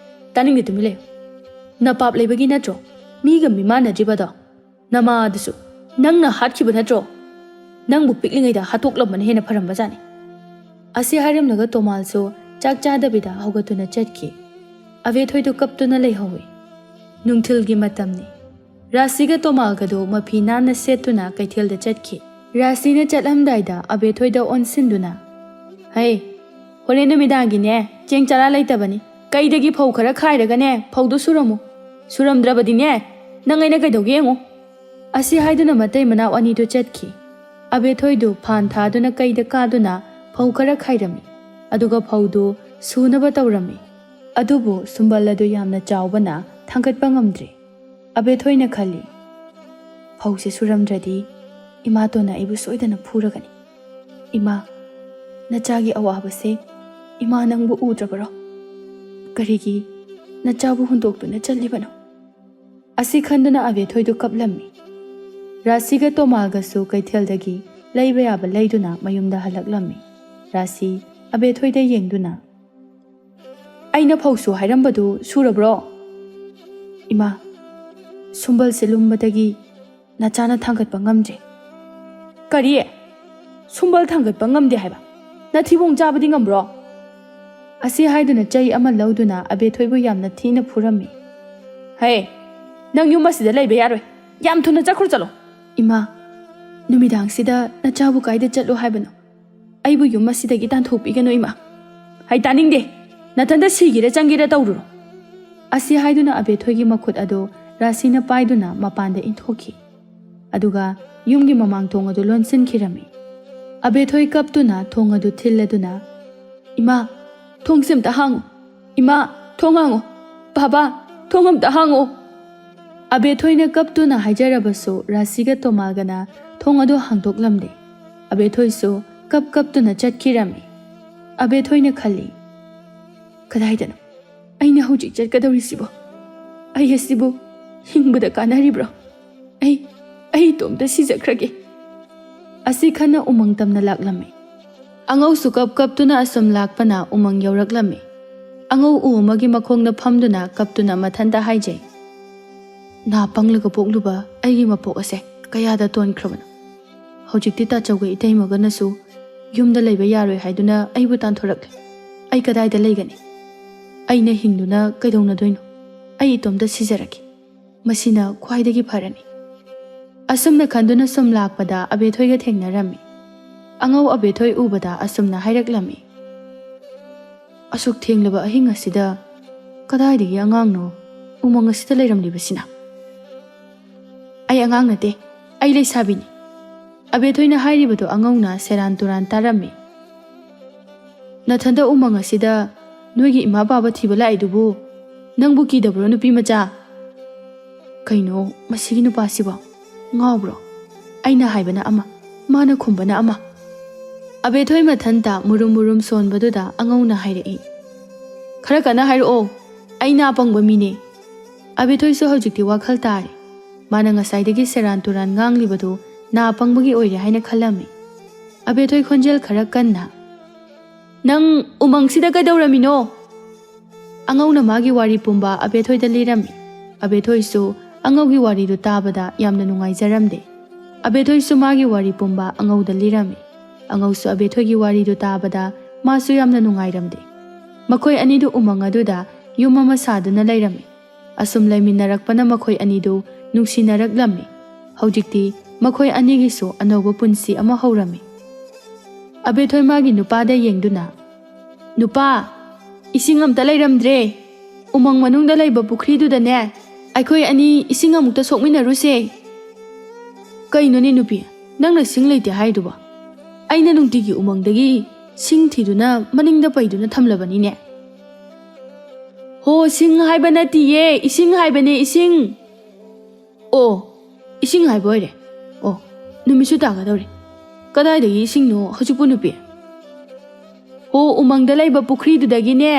ꯇꯥꯅꯤꯡꯗꯦ, ꯇꯨꯃꯤꯟ ꯂꯩꯌꯨ꯫ ꯅꯄꯥꯞ ꯂꯩꯕꯒꯤ ꯅꯠꯇ꯭ꯔꯣ ꯃꯤꯒ ꯃꯤꯃꯥꯟꯅꯗ꯭ꯔꯤꯕꯗꯣ? ꯅꯃꯥ ꯑꯗꯨꯁꯨ ꯅꯪꯅ ꯍꯥꯠꯈꯤꯕ ꯅꯠꯇ꯭ꯔꯣ? ꯅꯪꯕꯨ ꯄꯤꯛꯂꯤꯉꯩꯗ ꯍꯥꯠꯇꯣꯛꯂꯝꯕꯅ ꯍꯦꯟꯅ ꯐꯔꯝꯕꯖꯥꯠꯅꯤ"꯫ ꯑꯁꯤ ꯍꯥꯏꯔꯝꯂꯒ ꯇꯣꯃꯥꯜꯁꯨ ꯆꯥꯛ ꯆꯥꯗꯕꯤꯗ ꯍꯧꯒꯠꯇꯨꯅ ꯆꯠꯈꯤ꯫ ꯑꯕꯦꯊꯣꯏꯗꯨ ꯀꯞꯇꯨꯅ ꯂꯩꯍꯧꯏ꯫ ꯅꯨꯡꯊꯤꯜꯒꯤ ꯃꯇꯝꯅꯤ꯫ ꯔꯥꯁꯤꯒ ꯇꯣꯃꯥꯜꯒꯗꯨ ꯃꯐꯤ ꯅꯥꯟꯅ ꯁꯦꯠꯇꯨꯅ ꯀꯩꯊꯦꯜꯗ ꯆꯠꯈꯤ꯫ ꯔꯥꯁꯤꯅ ꯆꯠꯂꯝꯗꯥꯏꯗ ꯑꯕꯦꯊꯣꯏꯗ ꯑꯣꯟꯁꯤꯟꯗꯨꯅ, "ꯍꯩ, ꯍꯣꯔꯦꯟ ꯅꯨꯃꯤꯗꯥꯡꯒꯤꯅꯦ, ꯆꯦꯡ ꯆꯔꯥ ꯂꯩꯇꯕꯅꯤ꯫ ꯀꯩꯗꯒꯤ ꯐꯧ ꯈꯔ ꯈꯥꯏꯔꯒꯅꯦ, ꯐꯧꯗꯨ ꯁꯨꯔꯝꯃꯨ꯫ ꯁꯨꯔꯝꯗ꯭ꯔꯕꯗꯤꯅꯦ, ꯅꯪ ꯑꯩꯅ ꯀꯩꯗꯧꯒꯦ ꯌꯦꯡꯉꯨ"꯫ ꯑꯁꯤ ꯍꯥꯏꯗꯨꯅ ꯃꯇꯩ ꯃꯅꯥꯎ ꯑꯅꯤꯗꯨ ꯆꯠꯈꯤ꯫ ꯑꯕꯦꯊꯣꯏꯗꯨ ꯐꯥꯟ ꯊꯥꯗꯨꯅ ꯀꯩꯗ ꯀꯥꯗꯨꯅ ꯐꯧ ꯈꯔ ꯈꯥꯏꯔꯝꯃꯤ꯫ ꯑꯗꯨꯒ ꯐꯧꯗꯨ ꯁꯨꯅꯕ ꯇꯧꯔꯝꯃꯤ꯫ ꯑꯗꯨꯕꯨ ꯁꯨꯝꯕꯜ ꯑꯗꯨ ꯌꯥꯝꯅ ꯆꯥꯎꯕꯅ ꯊꯥꯡꯒꯠꯄ ꯉꯝꯗ꯭ꯔꯦ꯫ ꯑꯕꯦꯊꯣꯏꯅ ꯈꯜꯂꯤ, "ꯐꯧꯁꯦ ꯁꯨꯔꯝꯗ꯭ꯔꯗꯤ ꯏꯃꯥꯇꯣꯟꯅ ꯑꯩꯕꯨ ꯁꯣꯏꯗꯅ ꯐꯨꯔꯒꯅꯤ꯫ ꯏꯃꯥ, ꯅꯆꯥꯒꯤ ꯑꯋꯥꯕꯁꯦ ꯏꯃꯥ ꯅꯪꯕꯨ ꯎꯗ꯭ꯔꯕꯔꯣ? ꯀꯔꯤꯒꯤ ꯅꯆꯥꯕꯨ ꯍꯨꯟꯗꯣꯛꯇꯨꯅ ꯆꯠꯂꯤꯕꯅꯣ?" ꯑꯁꯤ ꯈꯟꯗꯨꯅ ꯑꯕꯦꯊꯣꯏꯗꯨ ꯀꯞꯂꯝꯃꯤ꯫ ꯔꯥꯁꯤꯒ ꯇꯣꯃꯥꯜꯒꯁꯨ ꯀꯩꯊꯦꯜꯗꯒꯤ ꯂꯩꯕ ꯌꯥꯕ ꯂꯩꯗꯨꯅ ꯃꯌꯨꯝꯗ ꯍꯜꯂꯛꯂꯝꯃꯤ꯫ ꯔꯥꯁꯤ ꯑꯕꯦꯊꯣꯏꯗ ꯌꯦꯡꯗꯨꯅ, "ꯑꯩꯅ ꯐꯧꯁꯨ ꯍꯥꯏꯔꯝꯕꯗꯨ ꯁꯨꯔꯕ꯭ꯔꯣ?" "ꯏꯃꯥ, ꯁꯨꯝꯕꯜꯁꯦ ꯂꯨꯝꯕꯗꯒꯤ ꯅꯆꯥꯅ ꯊꯥꯡꯒꯠꯄ ꯉꯝꯗ꯭ꯔꯦ"꯫ "ꯀꯔꯤ? ꯁꯨꯝꯕꯜ ꯊꯥꯡꯒꯠꯄ ꯉꯝꯗꯦ ꯍꯥꯏꯕ? ꯅꯊꯤꯕꯣꯡ ꯆꯥꯕꯗꯤ ꯉꯝꯕ꯭ꯔꯣ?" ꯑꯁꯤ ꯍꯥꯏꯗꯨꯅ ꯆꯩ ꯑꯃ ꯂꯧꯗꯨꯅ ꯑꯕꯦꯊꯣꯏꯕꯨ ꯌꯥꯝꯅ ꯊꯤꯅ ꯐꯨꯔꯝꯃꯤ꯫ "ꯍꯦ, ꯅꯪ ꯌꯨꯝ ꯑꯁꯤꯗ ꯂꯩꯕ ꯌꯥꯔꯣꯏ꯫ ꯌꯥꯝ ꯊꯨꯅ ꯆꯠꯈ꯭ꯔꯣ, ꯆꯠꯂꯣ!" "ꯏꯃꯥ, ꯅꯨꯃꯤꯗꯥꯡꯁꯤꯗ ꯅꯆꯥꯕꯨ ꯀꯥꯏꯗ ꯆꯠꯂꯣ ꯍꯥꯏꯕꯅꯣ? ꯑꯩꯕꯨ ꯌꯨꯝ ꯑꯁꯤꯗꯒꯤ ꯇꯥꯟꯊꯣꯛꯄꯤꯒꯅꯨ, ꯏꯃꯥ"꯫ "ꯍꯩ, ꯇꯥꯅꯤꯡꯗꯦ꯫ ꯅꯊꯟꯇ ꯁꯤꯒꯦꯔꯥ ꯆꯪꯒꯦꯔꯥ ꯇꯧꯔꯨꯔꯣ"꯫ ꯑꯁꯤ ꯍꯥꯏꯗꯨꯅ ꯑꯕꯦꯊꯣꯏꯒꯤ ꯃꯈꯨꯠ ꯑꯗꯨ ꯔꯥꯁꯤꯅ ꯄꯥꯏꯗꯨꯅ ꯃꯄꯥꯟꯗ ꯏꯟꯊꯣꯛꯈꯤ꯫ ꯑꯗꯨꯒ ꯌꯨꯝꯒꯤ ꯃꯃꯥꯡ ꯊꯣꯡ ꯑꯗꯨ ꯂꯣꯟꯁꯤꯟꯈꯤꯔꯝꯃꯤ꯫ ꯑꯕꯦꯊꯣꯏ ꯀꯞꯇꯨꯅ ꯊꯣꯡ ꯑꯗꯨ ꯊꯤꯜꯂꯗꯨꯅ, "ꯏꯃꯥ, ꯊꯣꯡꯁꯦ ꯑꯝꯇ ꯍꯥꯡꯉꯨ! ꯏꯃꯥ, ꯊꯣꯡ ꯍꯥꯡꯉꯨ! ꯕꯥꯕꯥ, ꯊꯣꯡ ꯑꯝꯇ ꯍꯥꯡꯉꯨ!" ꯑꯕꯦꯊꯣꯏꯅ ꯀꯞꯇꯨꯅ ꯍꯥꯏꯖꯔꯕꯁꯨ ꯔꯥꯁꯤꯒ ꯇꯣꯃꯥꯒꯅ ꯊꯣꯡ ꯑꯗꯨ ꯍꯥꯡꯗꯣꯛꯂꯝꯗꯦ꯫ ꯑꯕꯦꯊꯣꯏꯁꯨ ꯀꯞ ꯀꯞꯇꯨꯅ ꯆꯠꯈꯤꯔꯝꯃꯤ꯫ ꯑꯕꯦꯊꯣꯏꯅ ꯈꯜꯂꯤ, "ꯀꯗꯥꯏꯗꯅꯣ ꯑꯩꯅ ꯍꯧꯖꯤꯛ ꯆꯠꯀꯗꯧꯔꯤꯁꯤꯕꯣ? ꯑꯩ ꯑꯁꯤꯕꯨ ꯍꯤꯡꯕꯗ ꯀꯥꯟꯅꯔꯤꯕ꯭ꯔꯣ? ꯑꯩ, ꯑꯩ ꯏꯇꯣꯝꯇ ꯁꯤꯖꯈ꯭ꯔꯒꯦ꯫" ꯑꯁꯤ ꯈꯟꯅ ꯎꯃꯪ ꯇꯝꯅ ꯂꯥꯛꯂꯝꯃꯤ꯫ ꯑꯉꯧꯁꯨ ꯀꯞ ꯀꯞꯇꯨꯅ ꯑꯁꯨꯝ ꯂꯥꯛꯄꯅ ꯎꯃꯪ ꯌꯧꯔꯛꯂꯝꯃꯤ꯫ ꯑꯉꯧ ꯎ ꯑꯃꯒꯤ ꯃꯈꯣꯡꯗ ꯐꯝꯗꯨꯅ ꯀꯞꯇꯨꯅ ꯃꯊꯟꯇ ꯍꯥꯏꯖꯩ, "ꯅꯥ ꯄꯪꯂꯒ ꯄꯣꯛꯂꯨꯕ ꯑꯩꯒꯤ ꯃꯄꯣꯛ ꯑꯁꯦ ꯀꯌꯥꯗ ꯇꯣꯟꯈ꯭ꯔꯕꯅꯣ! ꯍꯧꯖꯤꯛꯇꯤ ꯇꯥꯆꯧꯒ ꯏꯇꯩꯃꯒꯅꯁꯨ ꯌꯨꯝꯗ ꯂꯩꯕ ꯌꯥꯔꯣꯏ ꯍꯥꯏꯗꯨꯅ ꯑꯩꯕꯨ ꯇꯥꯟꯊꯣꯔꯛꯂꯦ꯫ ꯑꯩ ꯀꯗꯥꯏꯗ ꯂꯩꯒꯅꯤ? ꯑꯩꯅ ꯍꯤꯡꯗꯨꯅ ꯀꯩꯗꯧꯅꯗꯣꯏꯅꯣ? ꯑꯩ ꯏꯇꯣꯝꯇ ꯁꯤꯖꯔꯒꯦ꯫ ꯃꯁꯤꯅ ꯈ꯭ꯋꯥꯏꯗꯒꯤ ꯐꯔꯅꯤ꯫" ꯑꯁꯨꯝꯅ ꯈꯟꯗꯨꯅ ꯁꯨꯝ ꯂꯥꯛꯄꯗ ꯑꯕꯦꯊꯣꯏꯒ ꯊꯦꯡꯅꯔꯝꯃꯤ꯫ ꯑꯉꯧ ꯑꯕꯦꯊꯣꯏ ꯎꯕꯗ ꯑꯁꯨꯝꯅ ꯍꯥꯏꯔꯛꯂꯝꯃꯤ, "ꯑꯁꯨꯛ ꯊꯦꯡꯂꯕ ꯑꯍꯤꯡ ꯑꯁꯤꯗ ꯀꯗꯥꯏꯗꯒꯤ ꯑꯉꯥꯡꯅꯣ ꯎꯃꯪ ꯑꯁꯤꯗ ꯂꯩꯔꯝꯂꯤꯕꯁꯤꯅ?" "ꯑꯩ ꯑꯉꯥꯡ ꯅꯠꯇꯦ, ꯑꯩ ꯂꯩꯁꯥꯕꯤꯅꯤ꯫" ꯑꯕꯦꯊꯣꯏꯅ ꯍꯥꯏꯔꯤꯕꯗꯨ ꯑꯉꯧꯅ ꯁꯦꯔꯥꯟ ꯇꯨꯔꯥꯟ ꯇꯥꯔꯝꯃꯤ꯫ "ꯅꯊꯟꯗ ꯎꯃꯪ ꯑꯁꯤꯗ ꯅꯣꯏꯒꯤ ꯏꯃꯥ ꯕꯥꯕ ꯊꯤꯕ ꯂꯥꯛꯏꯗꯨꯕꯨ ꯅꯪꯕꯨ ꯀꯤꯗꯕ꯭ꯔꯣ, ꯅꯨꯄꯤ ꯃꯆꯥ?" "ꯀꯩꯅꯣ ꯃꯁꯤꯒꯤ ꯅꯨꯄꯥꯁꯤꯕꯣ? ꯉꯥꯎꯕ꯭ꯔꯣ? ꯑꯩꯅ ꯍꯥꯏꯕꯅ ꯑꯃ, ꯃꯥꯅ ꯈꯨꯝꯕꯅ ꯑꯃ꯫" ꯑꯕꯦꯊꯣꯏ ꯃꯊꯟꯇ ꯃꯨꯔꯨꯝ ꯃꯨꯔꯨꯝ ꯁꯣꯟꯕꯗꯨꯗ ꯑꯉꯧꯅ ꯍꯥꯏꯔꯛꯏ, "ꯈꯔ ꯀꯟꯅ ꯍꯥꯏꯔꯛꯑꯣ, ꯑꯩ ꯅꯥ ꯄꯪꯕ ꯃꯤꯅꯦ꯫" ꯑꯕꯦꯊꯣꯏꯁꯨ ꯍꯧꯖꯤꯛꯇꯤ ꯋꯥꯈꯜ ꯇꯥꯔꯦ꯫ ꯃꯥꯅ ꯉꯁꯥꯏꯗꯒꯤ ꯁꯦꯔꯥꯟ ꯇꯨꯔꯥꯟ ꯉꯥꯡꯂꯤꯕꯗꯨ ꯅꯥ ꯄꯪꯕꯒꯤ ꯑꯣꯏꯔꯦ ꯍꯥꯏꯅ ꯈꯜꯂꯝꯃꯤ꯫ ꯑꯕꯦꯊꯣꯏ ꯈꯣꯟꯖꯦꯜ ꯈꯔ ꯀꯟꯅ, "ꯅꯪ ꯎꯃꯪꯁꯤꯗ ꯀꯩꯗꯧꯔꯝꯃꯤꯅꯣ?" ꯑꯉꯧꯅ ꯃꯥꯒꯤ ꯋꯥꯔꯤ ꯄꯨꯝꯕ ꯑꯕꯦꯊꯣꯏꯗ ꯂꯤꯔꯝꯃꯤ꯫ ꯑꯕꯦꯊꯣꯏꯁꯨ ꯑꯉꯧꯒꯤ ꯋꯥꯔꯤꯗꯨ ꯇꯥꯕꯗ ꯌꯥꯝꯅ ꯅꯨꯡꯉꯥꯏꯖꯔꯝꯗꯦ꯫ ꯑꯕꯦꯊꯣꯏꯁꯨ ꯃꯥꯒꯤ ꯋꯥꯔꯤ ꯄꯨꯝꯕ ꯑꯉꯧꯗ ꯂꯤꯔꯝꯃꯤ꯫ ꯑꯉꯧꯁꯨ ꯑꯕꯦꯊꯣꯏꯒꯤ ꯋꯥꯔꯤꯗꯨ ꯇꯥꯕꯗ ꯃꯥꯁꯨ ꯌꯥꯝꯅ ꯅꯨꯡꯉꯥꯏꯔꯝꯗꯦ꯫ ꯃꯈꯣꯏ ꯑꯅꯤꯗꯨ ꯎꯃꯪ ꯑꯗꯨꯗ ꯌꯨꯝ ꯑꯃ ꯁꯥꯗꯨꯅ ꯂꯩꯔꯝꯃꯤ꯫ ꯑꯁꯨꯝ ꯂꯩꯃꯤꯟꯅꯔꯛꯄꯅ ꯃꯈꯣꯏ ꯑꯅꯤꯗꯨ ꯅꯨꯡꯁꯤꯅꯔꯛꯂꯝꯃꯤ꯫ ꯍꯧꯖꯤꯛꯇꯤ ꯃꯈꯣꯏ ꯑꯅꯤꯒꯤꯁꯨ ꯑꯅꯧꯕ ꯄꯨꯟꯁꯤ ꯑꯃ ꯍꯧꯔꯝꯃꯤ꯫ ꯑꯕꯦꯊꯣꯏ ꯃꯥꯒꯤ ꯅꯨꯄꯥꯗ ꯌꯦꯡꯗꯨꯅ, "ꯅꯨꯄꯥ, ꯏꯁꯤꯡ ꯑꯝꯇ ꯂꯩꯔꯝꯗ꯭ꯔꯦ꯫ ꯎꯃꯪ ꯃꯅꯨꯡꯗ ꯂꯩꯕ ꯄꯨꯈ꯭ꯔꯤꯗꯨꯗꯅꯦ, ꯑꯩꯈꯣꯏ ꯑꯅꯤ ꯏꯁꯤꯡ ꯑꯃꯨꯛꯇ ꯁꯣꯛꯃꯤꯟꯅꯔꯨꯁꯦ꯫" "ꯀꯩꯅꯣꯅꯦ ꯅꯨꯄꯤ, ꯅꯪꯅ ꯁꯤꯡ ꯂꯩꯇꯦ ꯍꯥꯏꯗꯨꯕꯣ?" ꯑꯩꯅ ꯅꯨꯡꯇꯤꯒꯤ ꯎꯃꯪꯗꯒꯤ ꯁꯤꯡ ꯊꯤꯗꯨꯅ ꯃꯅꯤꯡꯗ ꯄꯩꯗꯨꯅ ꯊꯝꯂꯕꯅꯤꯅꯦ꯫ ꯍꯣ, ꯁꯤꯡ ꯍꯥꯏꯕ ꯅꯠꯇꯤꯌꯦ, ꯏꯁꯤꯡ ꯍꯥꯏꯕꯅꯦ, ꯏꯁꯤꯡ꯫ ꯑꯣ, ꯏꯁꯤꯡ ꯍꯥꯏꯕ ꯑꯣꯏꯔꯦ꯫ ꯑꯣ, ꯅꯨꯃꯤꯠꯁꯨ ꯇꯥꯒꯗꯧꯔꯦ꯫ ꯀꯗꯥꯏꯗꯒꯤ ꯏꯁꯤꯡꯅꯣ ꯍꯧꯖꯤꯛꯄꯨ, ꯅꯨꯄꯤ? ꯍꯣ, ꯎꯃꯪꯗ ꯂꯩꯕ ꯄꯨꯈ꯭ꯔꯤꯗꯨꯗꯒꯤꯅꯦ꯫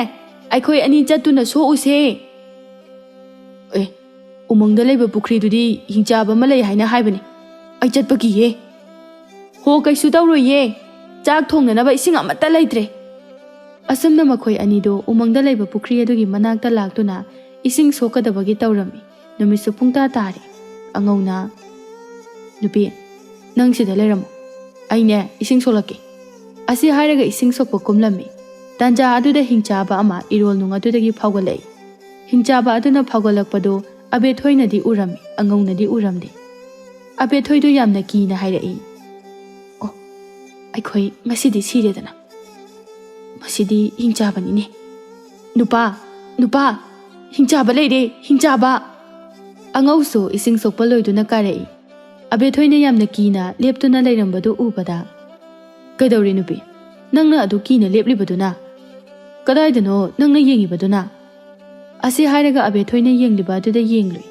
ꯑꯩꯈꯣꯏ ꯑꯅꯤ ꯆꯠꯇꯨꯅ ꯁꯣꯛꯎꯁꯦ꯫ ꯑꯦ, ꯎꯃꯪꯗ ꯂꯩꯕ ꯄꯨꯈ꯭ꯔꯤꯗꯨꯗꯤ ꯍꯤꯡꯆꯥꯕ ꯑꯃ ꯂꯩ ꯍꯥꯏꯅ ꯍꯥꯏꯕꯅꯤ꯫ ꯑꯩ ꯆꯠꯄ ꯀꯤꯌꯦ꯫ ꯍꯣ, ꯀꯩꯁꯨ ꯇꯧꯔꯣꯏꯌꯦ꯫ ꯆꯥꯛ ꯊꯣꯡꯅꯅꯕ ꯏꯁꯤꯡ ꯑꯃꯠꯇ ꯂꯩꯇ꯭ꯔꯦ꯫ ꯑꯁꯨꯝꯅ ꯃꯈꯣꯏ ꯑꯅꯤꯗꯨ ꯎꯃꯪꯗ ꯂꯩꯕ ꯄꯨꯈ꯭ꯔꯤ ꯑꯗꯨꯒꯤ ꯃꯅꯥꯛꯇ ꯂꯥꯛꯇꯨꯅ ꯏꯁꯤꯡ ꯁꯣꯛꯀꯗꯕꯒꯤ ꯇꯧꯔꯝꯃꯤ꯫ ꯅꯨꯃꯤꯠꯁꯨ ꯄꯨꯡꯇꯥ ꯇꯥꯔꯦ꯫ ꯑꯉꯧꯅ, "ꯅꯨꯄꯤ, ꯅꯪ ꯁꯤꯗ ꯂꯩꯔꯝꯃꯣ꯫ ꯑꯩꯅꯦ, ꯏꯁꯤꯡ ꯁꯣꯛꯂꯛꯀꯦ꯫" ꯑꯁꯤ ꯍꯥꯏꯔꯒ ꯏꯁꯤꯡ ꯁꯣꯛꯄ ꯀꯨꯝꯂꯝꯃꯤ꯫ ꯇꯥꯟꯖꯥ ꯑꯗꯨꯗ ꯍꯤꯡꯆꯥꯕ ꯑꯃ ꯏꯔꯣꯜ ꯅꯨꯡ ꯑꯗꯨꯗꯒꯤ ꯐꯥꯎꯒꯠꯂꯛꯏ꯫ ꯍꯤꯡꯆꯥꯕ ꯑꯗꯨꯅ ꯐꯥꯎꯒꯠꯂꯛꯄꯗꯨ ꯑꯕꯦꯊꯣꯏꯅꯗꯤ ꯎꯔꯝꯃꯤ, ꯑꯉꯧꯅꯗꯤ ꯎꯔꯝꯗꯦ꯫ ꯑꯕꯦꯊꯣꯏꯗꯨ ꯌꯥꯝꯅ ꯀꯤꯅ ꯍꯥꯏꯔꯛꯏ, "ꯑꯣ, ꯑꯩꯈꯣꯏ ꯉꯁꯤꯗꯤ ꯁꯤꯔꯦꯗꯅ꯫ ꯃꯁꯤꯗꯤ ꯍꯤꯡꯆꯥꯕꯅꯤꯅꯦ꯫ ꯅꯨꯄꯥ, ꯅꯨꯄꯥ, ꯍꯤꯡꯆꯥꯕ ꯂꯩꯔꯦ, ꯍꯤꯡꯆꯥꯕ!" ꯑꯉꯧꯁꯨ ꯏꯁꯤꯡ ꯁꯣꯛꯄ ꯂꯣꯏꯗꯨꯅ ꯀꯥꯔꯛꯏ꯫ ꯑꯕꯦꯊꯣꯏꯅ ꯌꯥꯝꯅ ꯀꯤꯅ ꯂꯦꯞꯇꯨꯅ ꯂꯩꯔꯝꯕꯗꯨ ꯎꯕꯗ, "ꯀꯩꯗꯧꯔꯦ ꯅꯨꯄꯤ? ꯅꯪꯅ ꯑꯗꯨ ꯀꯤꯅ ꯂꯦꯞꯂꯤꯕꯗꯨꯅ? ꯀꯗꯥꯏꯗꯅꯣ ꯅꯪꯅ ꯌꯦꯡꯉꯤꯕꯗꯨꯅ?" ꯑꯁꯤ ꯍꯥꯏꯔꯒ ꯑꯕꯦꯊꯣꯏꯅ ꯌꯦꯡꯂꯤꯕ ꯑꯗꯨꯗ ꯌꯦꯡꯂꯨꯏ꯫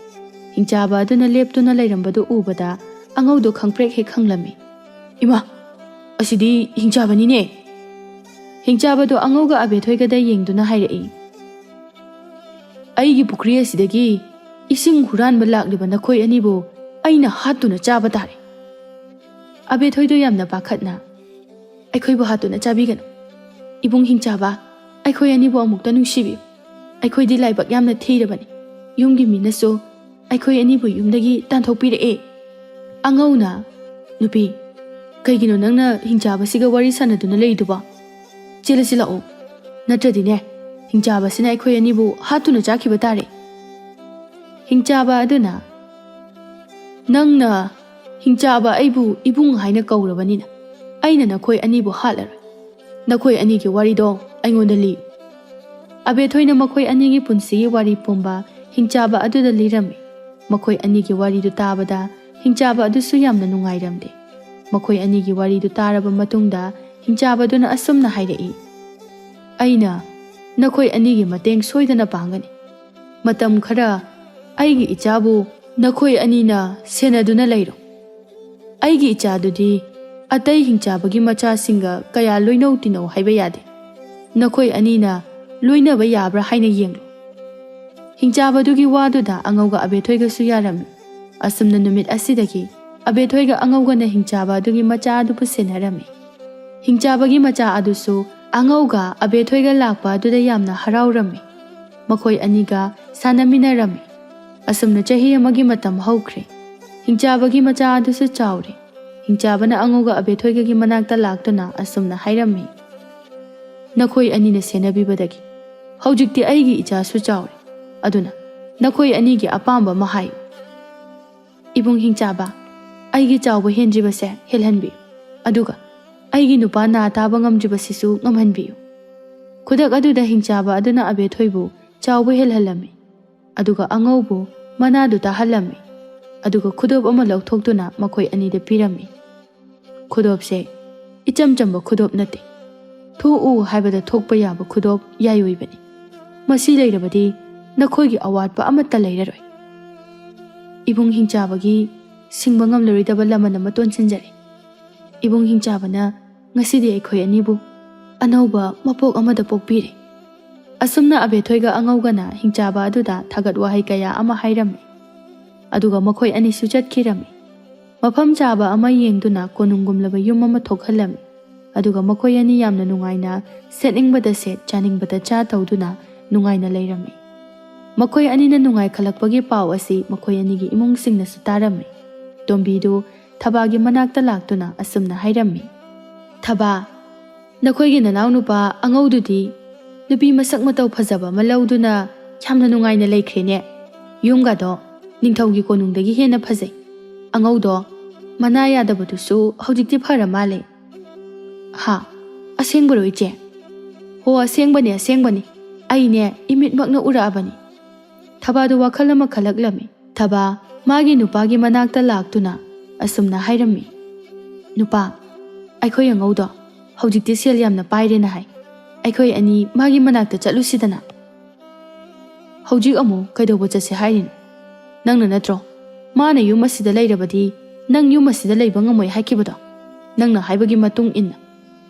ꯍꯤꯡꯆꯥꯕ ꯑꯗꯨꯅ ꯂꯦꯞꯇꯨꯅ ꯂꯩꯔꯝꯕꯗꯨ ꯎꯕꯗ ꯑꯉꯧꯗꯨ ꯈꯪꯄ꯭ꯔꯦꯛ ꯍꯦꯛ ꯈꯪꯂꯝꯃꯤ꯫ "ꯏꯃꯥ, ꯑꯁꯤꯗꯤ ꯍꯤꯡꯆꯥꯕꯅꯤꯅꯦ!" ꯍꯤꯡꯆꯥꯕꯗꯨ ꯑꯉꯧꯒ ꯑꯕꯦꯊꯣꯏꯒꯗ ꯌꯦꯡꯗꯨꯅ ꯍꯥꯏꯔꯛꯏ, "ꯑꯩꯒꯤ ꯄꯨꯈ꯭ꯔꯤ ꯑꯁꯤꯗꯒꯤ ꯏꯁꯤꯡ ꯍꯨꯔꯥꯟꯕ ꯂꯥꯛꯂꯤꯕ ꯅꯈꯣꯏ ꯑꯅꯤꯕꯨ ꯑꯩꯅ ꯍꯥꯠꯇꯨꯅ ꯆꯥꯕ ꯇꯥꯔꯦ!" ꯑꯕꯦꯊꯣꯏꯗꯨ ꯌꯥꯝꯅ ꯄꯥꯈꯠꯅ, "ꯑꯩꯈꯣꯏꯕꯨ ꯍꯥꯠꯇꯨꯅ ꯆꯥꯕꯤꯒꯅꯨ꯫ ꯏꯕꯨꯡ ꯍꯤꯡꯆꯥꯕ, ꯑꯩꯈꯣꯏ ꯑꯅꯤꯕꯨ ꯑꯃꯨꯛꯇ ꯅꯨꯡꯁꯤꯕꯤꯌꯨ꯫ ꯑꯩꯈꯣꯏꯗꯤ ꯂꯥꯏꯕꯛ ꯌꯥꯝꯅ ꯊꯤꯔꯕꯅꯤ꯫ ꯌꯨꯝꯒꯤ ꯃꯤꯅꯁꯨ ꯑꯩꯈꯣꯏ ꯑꯅꯤꯕꯨ ꯌꯨꯝꯗꯒꯤ ꯇꯥꯟꯊꯣꯛꯄꯤꯔꯛꯑꯦ꯫" ꯑꯉꯧꯅ, "ꯅꯨꯄꯤ, ꯀꯩꯒꯤꯅꯣ ꯅꯪꯅ ꯍꯤꯡꯆꯥꯕꯁꯤꯒ ꯋꯥꯔꯤ ꯁꯥꯟꯅꯗꯨꯅ ꯂꯩꯔꯤꯗꯨꯕꯣ? ꯆꯦꯜꯂꯁꯤ ꯂꯥꯛꯑꯣ꯫ ꯅꯠꯇ꯭ꯔꯗꯤꯅꯦ, ꯍꯤꯡꯆꯥꯕꯁꯤꯅ ꯑꯩꯈꯣꯏ ꯑꯅꯤꯕꯨ ꯍꯥꯠꯇꯨꯅ ꯆꯥꯈꯤꯕ ꯇꯥꯔꯦ꯫" ꯍꯤꯡꯆꯥꯕ ꯑꯗꯨꯅ, "ꯅꯪꯅ ꯍꯤꯡꯆꯥꯕ ꯑꯩꯕꯨ ꯏꯕꯨꯡ ꯍꯥꯏꯅ ꯀꯧꯔꯕꯅꯤꯅ ꯑꯩꯅ ꯅꯈꯣꯏ ꯑꯅꯤꯕꯨ ꯍꯥꯠꯂꯔꯣꯏ꯫ ꯅꯈꯣꯏ ꯑꯅꯤꯒꯤ ꯋꯥꯔꯤꯗꯣ ꯑꯩꯉꯣꯟꯗ ꯂꯤꯌꯨ꯫" ꯑꯕꯦꯊꯣꯏꯅ ꯃꯈꯣꯏ ꯑꯅꯤꯒꯤ ꯄꯨꯟꯁꯤꯒꯤ ꯋꯥꯔꯤ ꯄꯨꯝꯕ ꯍꯤꯡꯆꯥꯕ ꯑꯗꯨꯗ ꯂꯤꯔꯝꯃꯤ꯫ ꯃꯈꯣꯏ ꯑꯅꯤꯒꯤ ꯋꯥꯔꯤꯗꯨ ꯇꯥꯕꯗ ꯍꯤꯡꯆꯥꯕ ꯑꯗꯨꯁꯨ ꯌꯥꯝꯅ ꯅꯨꯡꯉꯥꯏꯔꯝꯗꯦ꯫ ꯃꯈꯣꯏ ꯑꯅꯤꯒꯤ ꯋꯥꯔꯤꯗꯨ ꯇꯥꯔꯕ ꯃꯇꯨꯡꯗ ꯍꯤꯡꯆꯥꯕꯗꯨꯅ ꯑꯁꯨꯝꯅ ꯍꯥꯏꯔꯛꯏ, "ꯑꯩꯅ ꯅꯈꯣꯏ ꯑꯅꯤꯒꯤ ꯃꯇꯦꯡ ꯁꯣꯏꯗꯅ ꯄꯥꯡꯒꯅꯤ꯫ ꯃꯇꯝ ꯈꯔ ꯑꯩꯒꯤ ꯏꯆꯥꯕꯨ ꯅꯈꯣꯏ ꯑꯅꯤꯅ ꯁꯦꯟꯅꯗꯨꯅ ꯂꯩꯔꯣ꯫ ꯑꯩꯒꯤ ꯏꯆꯥꯗꯨꯗꯤ ꯑꯇꯩ ꯍꯤꯡꯆꯥꯕꯒꯤ ꯃꯆꯥꯁꯤꯡꯒ ꯀꯌꯥ ꯂꯣꯏꯅꯧ ꯇꯤꯟꯅꯧ ꯍꯥꯏꯕ ꯌꯥꯗꯦ꯫ ꯅꯈꯣꯏ ꯑꯅꯤꯅ ꯂꯣꯏꯅꯕ ꯌꯥꯕ꯭ꯔꯥ ꯍꯥꯏꯅ ꯌꯦꯡꯂꯨ꯫" ꯍꯤꯡꯆꯥꯕꯗꯨꯒꯤ ꯋꯥꯗꯨꯗ ꯑꯉꯧꯒ ꯑꯕꯦꯊꯣꯏꯒꯁꯨ ꯌꯥꯔꯝꯃꯤ꯫ ꯑꯁꯨꯝꯅ ꯅꯨꯃꯤꯠ ꯑꯁꯤꯗꯒꯤ ꯑꯕꯦꯊꯣꯏꯒ ꯑꯉꯧꯒꯅ ꯍꯤꯡꯆꯥꯕ ꯑꯗꯨꯒꯤ ꯃꯆꯥ ꯑꯗꯨꯕꯨ ꯁꯦꯟꯅꯔꯝꯃꯤ꯫ ꯍꯤꯡꯆꯥꯕꯒꯤ ꯃꯆꯥ ꯑꯗꯨꯁꯨ ꯑꯉꯧꯒ ꯑꯕꯦꯊꯣꯏꯒ ꯂꯥꯛꯄ ꯑꯗꯨꯗ ꯌꯥꯝꯅ ꯍꯔꯥꯎꯔꯝꯃꯤ꯫ ꯃꯈꯣꯏ ꯑꯅꯤꯒ ꯁꯥꯟꯅꯃꯤꯟꯅꯔꯝꯃꯤ꯫ ꯑꯁꯨꯝꯅ ꯆꯍꯤ ꯑꯃꯒꯤ ꯃꯇꯝ ꯍꯧꯈ꯭ꯔꯦ꯫ ꯍꯤꯡꯆꯥꯕꯒꯤ ꯃꯆꯥ ꯑꯗꯨꯁꯨ ꯆꯥꯎꯔꯦ꯫ ꯍꯤꯡꯆꯥꯕꯅ ꯑꯉꯧꯒ ꯑꯕꯦꯊꯣꯏꯒꯒꯤ ꯃꯅꯥꯛꯇ ꯂꯥꯛꯇꯨꯅ ꯑꯁꯨꯝꯅ ꯍꯥꯏꯔꯝꯃꯤ, "ꯅꯈꯣꯏ ꯑꯅꯤꯅ ꯁꯦꯟꯅꯕꯤꯕꯗꯒꯤ ꯍꯧꯖꯤꯛꯇꯤ ꯑꯩꯒꯤ ꯏꯆꯥꯁꯨ ꯆꯥꯎꯔꯦ꯫ ꯑꯗꯨꯅ ꯅꯈꯣꯏ ꯑꯅꯤꯒꯤ ꯑꯄꯥꯝꯕ ꯑꯃ ꯍꯥꯏꯌꯨ꯫" "ꯏꯕꯨꯡ ꯍꯤꯡꯆꯥꯕ, ꯑꯩꯒꯤ ꯆꯥꯎꯕ ꯍꯦꯟꯗ꯭ꯔꯤꯕꯁꯦ ꯍꯦꯜꯍꯟꯕꯤꯌꯨ꯫ ꯑꯗꯨꯒ ꯑꯩꯒꯤ ꯅꯨꯄꯥ ꯅꯥ ꯇꯥꯕ ꯉꯝꯗ꯭ꯔꯤꯕꯁꯤꯁꯨ ꯉꯝꯍꯟꯕꯤꯌꯨ꯫" ꯈꯨꯗꯛ ꯑꯗꯨꯗ ꯍꯤꯡꯆꯥꯕ ꯑꯗꯨꯅ ꯑꯕꯦꯊꯣꯏꯕꯨ ꯆꯥꯎꯕ ꯍꯦꯜꯍꯜꯂꯝꯃꯤ꯫ ꯑꯗꯨꯒ ꯑꯉꯧꯕꯨ ꯃꯅꯥꯗꯨ ꯇꯥꯍꯜꯂꯝꯃꯤ꯫ ꯑꯗꯨꯒ ꯈꯨꯗꯣꯞ ꯑꯃ ꯂꯧꯊꯣꯛꯇꯨꯅ ꯃꯈꯣꯏ ꯑꯅꯤꯗ ꯄꯤꯔꯝꯃꯤ꯫ ꯈꯨꯗꯣꯞꯁꯦ ꯏꯆꯝ ꯆꯝꯕ ꯈꯨꯗꯣꯞ ꯅꯠꯇꯦ꯫ ꯊꯣꯛꯎ ꯍꯥꯏꯕꯗ ꯊꯣꯛꯄ ꯌꯥꯕ ꯈꯨꯗꯣꯞ ꯌꯥꯏꯑꯣꯏꯕꯅꯤ꯫ ꯃꯁꯤ ꯂꯩꯔꯕꯗꯤ ꯅꯈꯣꯏꯒꯤ ꯑꯋꯥꯠꯄ ꯑꯃꯠꯇ ꯂꯩꯔꯔꯣꯏ꯫ ꯏꯕꯨꯡ ꯍꯤꯡꯆꯥꯕꯒꯤ ꯁꯤꯡꯕ ꯉꯝꯂꯔꯣꯏꯗꯕ ꯂꯃꯟ ꯑꯃ ꯇꯣꯟꯁꯤꯟꯖꯔꯦ꯫ ꯏꯕꯨꯡ ꯍꯤꯡꯆꯥꯕꯅ ꯉꯁꯤꯗꯤ ꯑꯩꯈꯣꯏ ꯑꯅꯤꯕꯨ ꯑꯅꯧꯕ ꯃꯄꯣꯛ ꯑꯃꯗ ꯄꯣꯛꯄꯤꯔꯦ꯫ ꯑꯁꯨꯝꯅ ꯑꯕꯦꯊꯣꯏꯒ ꯑꯉꯧꯒꯅ ꯍꯤꯡꯆꯥꯕ ꯑꯗꯨꯗ ꯊꯥꯒꯠ ꯋꯥꯍꯩ ꯀꯌꯥ ꯑꯃ ꯍꯥꯏꯔꯝꯃꯤ꯫ ꯑꯗꯨꯒ ꯃꯈꯣꯏ ꯑꯅꯤꯁꯨ ꯆꯠꯈꯤꯔꯝꯃꯤ꯫ ꯃꯐꯝ ꯆꯥꯕ ꯑꯃ ꯌꯦꯡꯗꯨꯅ ꯀꯣꯅꯨꯡꯒꯨꯝꯂꯕ ꯌꯨꯝ ꯑꯃ ꯊꯣꯛꯍꯜꯂꯝꯃꯤ꯫ ꯑꯗꯨꯒ ꯃꯈꯣꯏ ꯑꯅꯤ ꯌꯥꯝꯅ ꯅꯨꯡꯉꯥꯏꯅ ꯁꯦꯠꯅꯤꯡꯕꯗ ꯁꯦꯠ, ꯆꯥꯅꯤꯡꯕꯗ ꯆꯥ ꯇꯧꯗꯨꯅ ꯅꯨꯡꯉꯥꯏꯅ ꯂꯩꯔꯝꯃꯤ꯫ ꯃꯈꯣꯏ ꯑꯅꯤꯅ ꯅꯨꯡꯉꯥꯏꯈꯠꯂꯛꯄꯒꯤ ꯄꯥꯎ ꯑꯁꯤ ꯃꯈꯣꯏ ꯑꯅꯤꯒꯤ ꯏꯃꯨꯡꯁꯤꯡꯅꯁꯨ ꯇꯥꯔꯝꯃꯤ꯫ ꯇꯣꯝꯕꯤꯗꯨ ꯊꯕꯥꯒꯤ ꯃꯅꯥꯛꯇ ꯂꯥꯛꯇꯨꯅ ꯑꯁꯨꯝꯅ ꯍꯥꯏꯔꯝꯃꯤ, "ꯊꯕꯥ, ꯅꯈꯣꯏꯒꯤ ꯅꯅꯥꯎꯅꯨꯄꯥ ꯑꯉꯧꯗꯨꯗꯤ ꯅꯨꯄꯤ ꯃꯁꯛ ꯃꯇꯧ ꯐꯖꯕ ꯑꯃ ꯂꯧꯗꯨꯅ ꯌꯥꯝꯅ ꯅꯨꯡꯉꯥꯏꯅ ꯂꯩꯈ꯭ꯔꯦꯅꯦ꯫ ꯌꯨꯝꯒꯗꯣ ꯅꯤꯡꯊꯧꯒꯤ ꯀꯣꯅꯨꯡꯗꯒꯤ ꯍꯦꯟꯅ ꯐꯖꯩ꯫ ꯑꯉꯧꯗꯣ ꯃꯅꯥ ꯌꯥꯗꯕꯗꯨꯁꯨ ꯍꯧꯖꯤꯛꯇꯤ ꯐꯔ ꯃꯥꯜꯂꯦ꯫" "ꯍꯥ? ꯑꯁꯦꯡꯕꯔꯣ, ꯏꯆꯦ?" "ꯍꯣ, ꯑꯁꯦꯡꯕꯅꯦ, ꯑꯁꯦꯡꯕꯅꯦ꯫ ꯑꯩꯅꯦ ꯏꯃꯤꯠꯃꯛꯅ ꯎꯔꯛꯑꯕꯅꯤ꯫" ꯊꯕꯥꯗꯨ ꯋꯥꯈꯜ ꯑꯃ ꯈꯜꯂꯛꯂꯝꯃꯤ꯫ ꯊꯕꯥ ꯃꯥꯒꯤ ꯅꯨꯄꯥꯒꯤ ꯃꯅꯥꯛꯇ ꯂꯥꯛꯇꯨꯅ ꯑꯁꯨꯝꯅ ꯍꯥꯏꯔꯝꯃꯤ, "ꯅꯨꯄꯥ, ꯑꯩꯈꯣꯏ ꯑꯉꯧꯗꯣ ꯍꯧꯖꯤꯛꯇꯤ ꯁꯦꯜ ꯌꯥꯝꯅ ꯄꯥꯏꯔꯦꯅ ꯍꯥꯏ꯫ ꯑꯩꯈꯣꯏ ꯑꯅꯤ ꯃꯥꯒꯤ ꯃꯅꯥꯛꯇ ꯆꯠꯂꯨꯁꯤꯗꯅ?" "ꯍꯧꯖꯤꯛ ꯑꯃꯨꯛ ꯀꯩꯗꯧꯕ ꯆꯠꯁꯦ ꯍꯥꯏꯔꯤꯅꯣ? ꯅꯪꯅ ꯅꯠꯇ꯭ꯔꯣ ꯃꯥꯅ ꯌꯨꯝ ꯑꯁꯤꯗ ꯂꯩꯔꯕꯗꯤ ꯅꯪ ꯌꯨꯝ ꯑꯁꯤꯗ ꯂꯩꯕ ꯉꯝꯃꯣꯏ ꯍꯥꯏꯈꯤꯕꯗꯣ? ꯅꯪꯅ ꯍꯥꯏꯕꯒꯤ ꯃꯇꯨꯡ ꯏꯟꯅ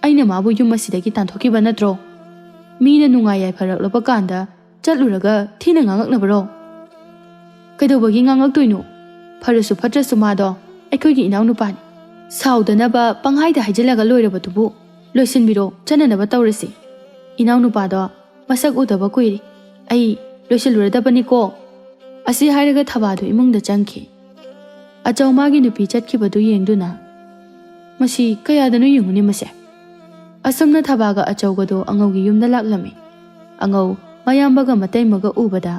ꯑꯩꯅ ꯃꯥꯕꯨ ꯌꯨꯝ ꯑꯁꯤꯗꯒꯤ ꯇꯥꯟꯊꯣꯛꯈꯤꯕ ꯅꯠꯇ꯭ꯔꯣ? ꯃꯤꯅ ꯅꯨꯡꯉꯥꯏ ꯌꯥꯏꯐꯔꯛꯂꯕ ꯀꯥꯟꯗ ꯆꯠꯂꯨꯔꯒ ꯊꯤꯅ ꯉꯥꯡꯉꯛꯅꯕꯔꯣ? ꯀꯩꯗꯧꯕꯒꯤ ꯉꯥꯡꯉꯛꯇꯣꯏꯅꯣ? ꯐꯔꯁꯨ ꯐꯠꯇ꯭ꯔꯁꯨ ꯃꯥꯗꯣ ꯑꯩꯈꯣꯏꯒꯤ ꯏꯅꯥꯎꯅꯨꯄꯥꯅꯤ꯫ ꯁꯥꯎꯗꯅꯕ ꯄꯪꯍꯥꯏꯗ ꯍꯥꯏꯖꯤꯜꯂꯒ ꯂꯣꯏꯔꯕꯗꯨꯕꯨ꯫ ꯂꯣꯏꯁꯤꯟꯕꯤꯔꯣ, ꯆꯠꯅꯅꯕ ꯇꯧꯔꯁꯤ꯫ ꯏꯅꯥꯎꯅꯨꯄꯥꯗꯣ ꯃꯁꯛ ꯎꯗꯕ ꯀꯨꯏꯔꯦ꯫ ꯑꯩ ꯂꯣꯏꯁꯤꯜꯂꯨꯔꯗꯕꯅꯤꯀꯣ꯫" ꯑꯁꯤ ꯍꯥꯏꯔꯒ ꯊꯕꯥꯗꯨ ꯏꯃꯨꯡꯗ ꯆꯪꯈꯤ꯫ ꯑꯆꯧ ꯃꯥꯒꯤ ꯅꯨꯄꯤ ꯆꯠꯈꯤꯕꯗꯨ ꯌꯦꯡꯗꯨꯅ, "ꯃꯁꯤ ꯀꯌꯥꯗꯅꯣ ꯌꯦꯡꯉꯨꯅꯦ ꯃꯁꯦ꯫" ꯑꯁꯨꯝꯅ ꯊꯕꯥꯒ ꯑꯆꯧꯒꯗꯣ ꯑꯉꯧꯒꯤ ꯌꯨꯝꯗ ꯂꯥꯛꯂꯝꯃꯤ꯫ ꯑꯉꯧ ꯃꯌꯥꯝꯕꯒ ꯃꯇꯩꯃꯒ ꯎꯕꯗ,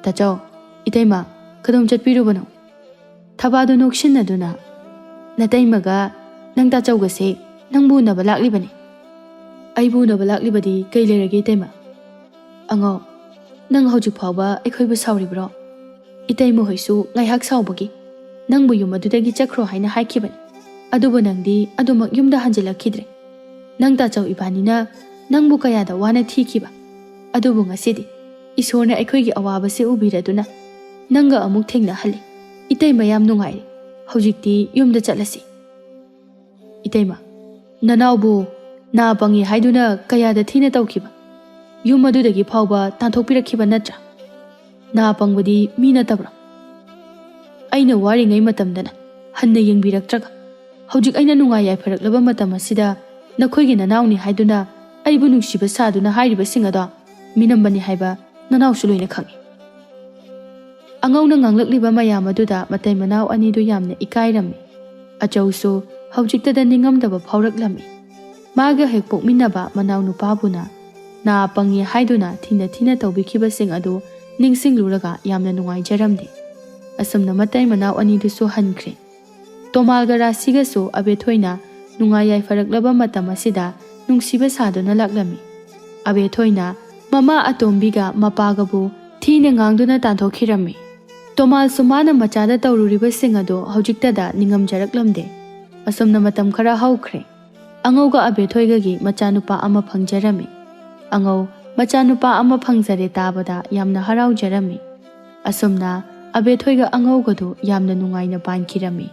"ꯇꯥꯆꯧ, ꯏꯇꯩꯃ, ꯀꯗꯣꯝ ꯆꯠꯄꯤꯔꯨꯕꯅꯣ?" ꯊꯕꯥꯗꯨ ꯅꯣꯛꯁꯤꯟꯅꯗꯨꯅ, "ꯅꯇꯩꯃꯒ ꯅꯪ ꯇꯥꯆꯧꯒꯁꯦ ꯅꯪꯕꯨ ꯎꯅꯕ ꯂꯥꯛꯂꯤꯕꯅꯤ꯫" "ꯑꯩꯕꯨ ꯎꯅꯕ ꯂꯥꯛꯂꯤꯕꯗꯤ ꯀꯩ ꯂꯩꯔꯒꯦ ꯏꯇꯩꯃ?" "ꯑꯉꯧ, ꯅꯪ ꯍꯧꯖꯤꯛ ꯐꯥꯎꯕ ꯑꯩꯈꯣꯏꯕꯨ ꯁꯥꯎꯔꯤꯕ꯭ꯔꯣ? ꯏꯇꯩꯃ ꯍꯣꯏꯁꯨ ꯉꯥꯏꯍꯥꯛ ꯁꯥꯎꯕꯒꯤ ꯅꯪꯕꯨ ꯌꯨꯝ ꯑꯗꯨꯗꯒꯤ ꯆꯠꯈ꯭ꯔꯣ ꯍꯥꯏꯅ ꯍꯥꯏꯈꯤꯕꯅꯤ꯫ ꯑꯗꯨꯕꯨ ꯅꯪꯗꯤ ꯑꯗꯨꯃꯛ ꯌꯨꯝꯗ ꯍꯟꯖꯤꯜꯂꯛꯈꯤꯗ꯭ꯔꯦ꯫ ꯅꯪ ꯇꯥꯆꯧ ꯏꯕꯥꯅꯤꯅ ꯅꯪꯕꯨ ꯀꯌꯥꯗ ꯋꯥꯅ ꯊꯤꯈꯤꯕ꯫ ꯑꯗꯨꯕꯨ ꯉꯁꯤꯗꯤ ꯏꯁꯣꯔꯅ ꯑꯩꯈꯣꯏꯒꯤ ꯑꯋꯥꯕꯁꯦ ꯎꯕꯤꯔꯗꯨꯅ ꯅꯪꯒ ꯑꯃꯨꯛ ꯊꯦꯡꯅꯍꯜꯂꯤ꯫ ꯏꯇꯩꯃ ꯌꯥꯝ ꯅꯨꯡꯉꯥꯏꯔꯦ꯫ ꯍꯧꯖꯤꯛꯇꯤ ꯌꯨꯝꯗ ꯆꯠꯂꯁꯤ꯫" "ꯏꯇꯩꯃ, ꯅꯅꯥꯎꯕꯨ ꯅꯥ ꯄꯪꯉꯤ ꯍꯥꯏꯗꯨꯅ ꯀꯌꯥꯗ ꯊꯤꯅ ꯇꯧꯈꯤꯕ? ꯌꯨꯝ ꯑꯗꯨꯗꯒꯤ ꯐꯥꯎꯕ ꯇꯥꯟꯊꯣꯛꯄꯤꯔꯛꯈꯤꯕ ꯅꯠꯇ꯭ꯔꯥ? ꯅꯥ ꯄꯪꯕꯗꯤ ꯃꯤ ꯅꯠꯇꯕ꯭ꯔꯥ? ꯑꯩꯅ ꯋꯥꯔꯤꯉꯩ ꯃꯇꯝꯗꯅ ꯍꯟꯅ ꯌꯦꯡꯕꯤꯔꯛꯇ꯭ꯔꯒ, ꯍꯧꯖꯤꯛ ꯑꯩꯅ ꯅꯨꯡꯉꯥꯏ ꯌꯥꯏꯐꯔꯛꯂꯕ ꯃꯇꯝ ꯑꯁꯤꯗ ꯅꯈꯣꯏꯒꯤ ꯅꯅꯥꯎꯅꯤ ꯍꯥꯏꯗꯨꯅ ꯑꯩꯕꯨ ꯅꯨꯡꯁꯤꯕ ꯁꯥꯗꯨꯅ ꯍꯥꯏꯔꯤꯕꯁꯤꯡ ꯑꯗꯣ ꯃꯤꯅꯝꯕꯅꯤ ꯍꯥꯏꯕ ꯅꯅꯥꯎꯁꯨ ꯂꯣꯏꯅ ꯈꯪꯏ꯫" ꯑꯉꯧꯅ ꯉꯥꯡꯂꯛꯂꯤꯕ ꯃꯌꯥꯝ ꯑꯗꯨꯗ ꯃꯇꯩ ꯃꯅꯥꯎ ꯑꯅꯤꯗꯨ ꯌꯥꯝꯅ ꯏꯀꯥꯏꯔꯝꯃꯤ꯫ ꯑꯆꯧꯁꯨ ꯍꯧꯖꯤꯛꯇꯗ ꯅꯤꯡꯉꯝꯗꯕ ꯐꯥꯎꯔꯛꯂꯝꯃꯤ꯫ ꯃꯥꯒ ꯍꯦꯛ ꯄꯣꯛꯃꯤꯟꯅꯕ ꯃꯅꯥꯎꯅꯨꯄꯥꯕꯨꯅ ꯅꯥ ꯄꯪꯉꯤ ꯍꯥꯏꯗꯨꯅ ꯊꯤꯅ ꯊꯤꯅ ꯇꯧꯕꯤꯈꯤꯕꯁꯤꯡ ꯑꯗꯨ ꯅꯤꯡꯁꯤꯡꯂꯨꯔꯒ ꯌꯥꯝꯅ ꯅꯨꯡꯉꯥꯏꯖꯔꯝꯗꯦ꯫ ꯑꯁꯨꯝꯅ ꯃꯇꯩ ꯃꯅꯥꯎ ꯑꯅꯤꯗꯨꯁꯨ ꯍꯟꯈ꯭ꯔꯦ꯫ ꯇꯣꯃꯥꯜꯒ ꯔꯥꯁꯤꯒꯁꯨ ꯑꯕꯦꯊꯣꯏꯅ ꯅꯨꯡꯉꯥꯏ ꯌꯥꯏꯐꯔꯛꯂꯕ ꯃꯇꯝ ꯑꯁꯤꯗ ꯅꯨꯡꯁꯤꯕ ꯁꯥꯗꯨꯅ ꯂꯥꯛꯂꯝꯃꯤ꯫ ꯑꯕꯦꯊꯣꯏꯅ ꯃꯃꯥ ꯑꯇꯣꯝꯕꯤꯒ ꯃꯄꯥꯒꯕꯨ ꯊꯤꯅ ꯉꯥꯡꯗꯨꯅ ꯇꯥꯟꯊꯣꯛꯈꯤꯔꯝꯃꯤ꯫ ꯇꯣꯃꯥꯜꯁꯨ ꯃꯥꯅ ꯃꯆꯥꯗ ꯇꯧꯔꯨꯔꯤꯕꯁꯤꯡ ꯑꯗꯨ ꯍꯧꯖꯤꯛꯇꯗ ꯅꯤꯡꯉꯝꯖꯔꯛꯂꯝꯗꯦ꯫ ꯑꯁꯨꯝꯅ ꯃꯇꯝ ꯈꯔ ꯍꯧꯈ꯭ꯔꯦ꯫ ꯑꯉꯧꯒ ꯑꯕꯦꯊꯣꯏꯒꯒꯤ ꯃꯆꯥꯅꯨꯄꯥ ꯑꯃ ꯐꯪꯖꯔꯝꯃꯤ꯫ ꯑꯉꯧ ꯃꯆꯥꯅꯨꯄꯥ ꯑꯃ ꯐꯪꯖꯔꯦ ꯇꯥꯕꯗ ꯌꯥꯝꯅ ꯍꯔꯥꯎꯖꯔꯝꯃꯤ꯫ ꯑꯁꯨꯝꯅ ꯑꯕꯦꯊꯣꯏꯒ ꯑꯉꯧꯒꯗꯨ ꯌꯥꯝꯅ ꯅꯨꯡꯉꯥꯏꯅ ꯄꯥꯟꯈꯤꯔꯝꯃꯤ꯫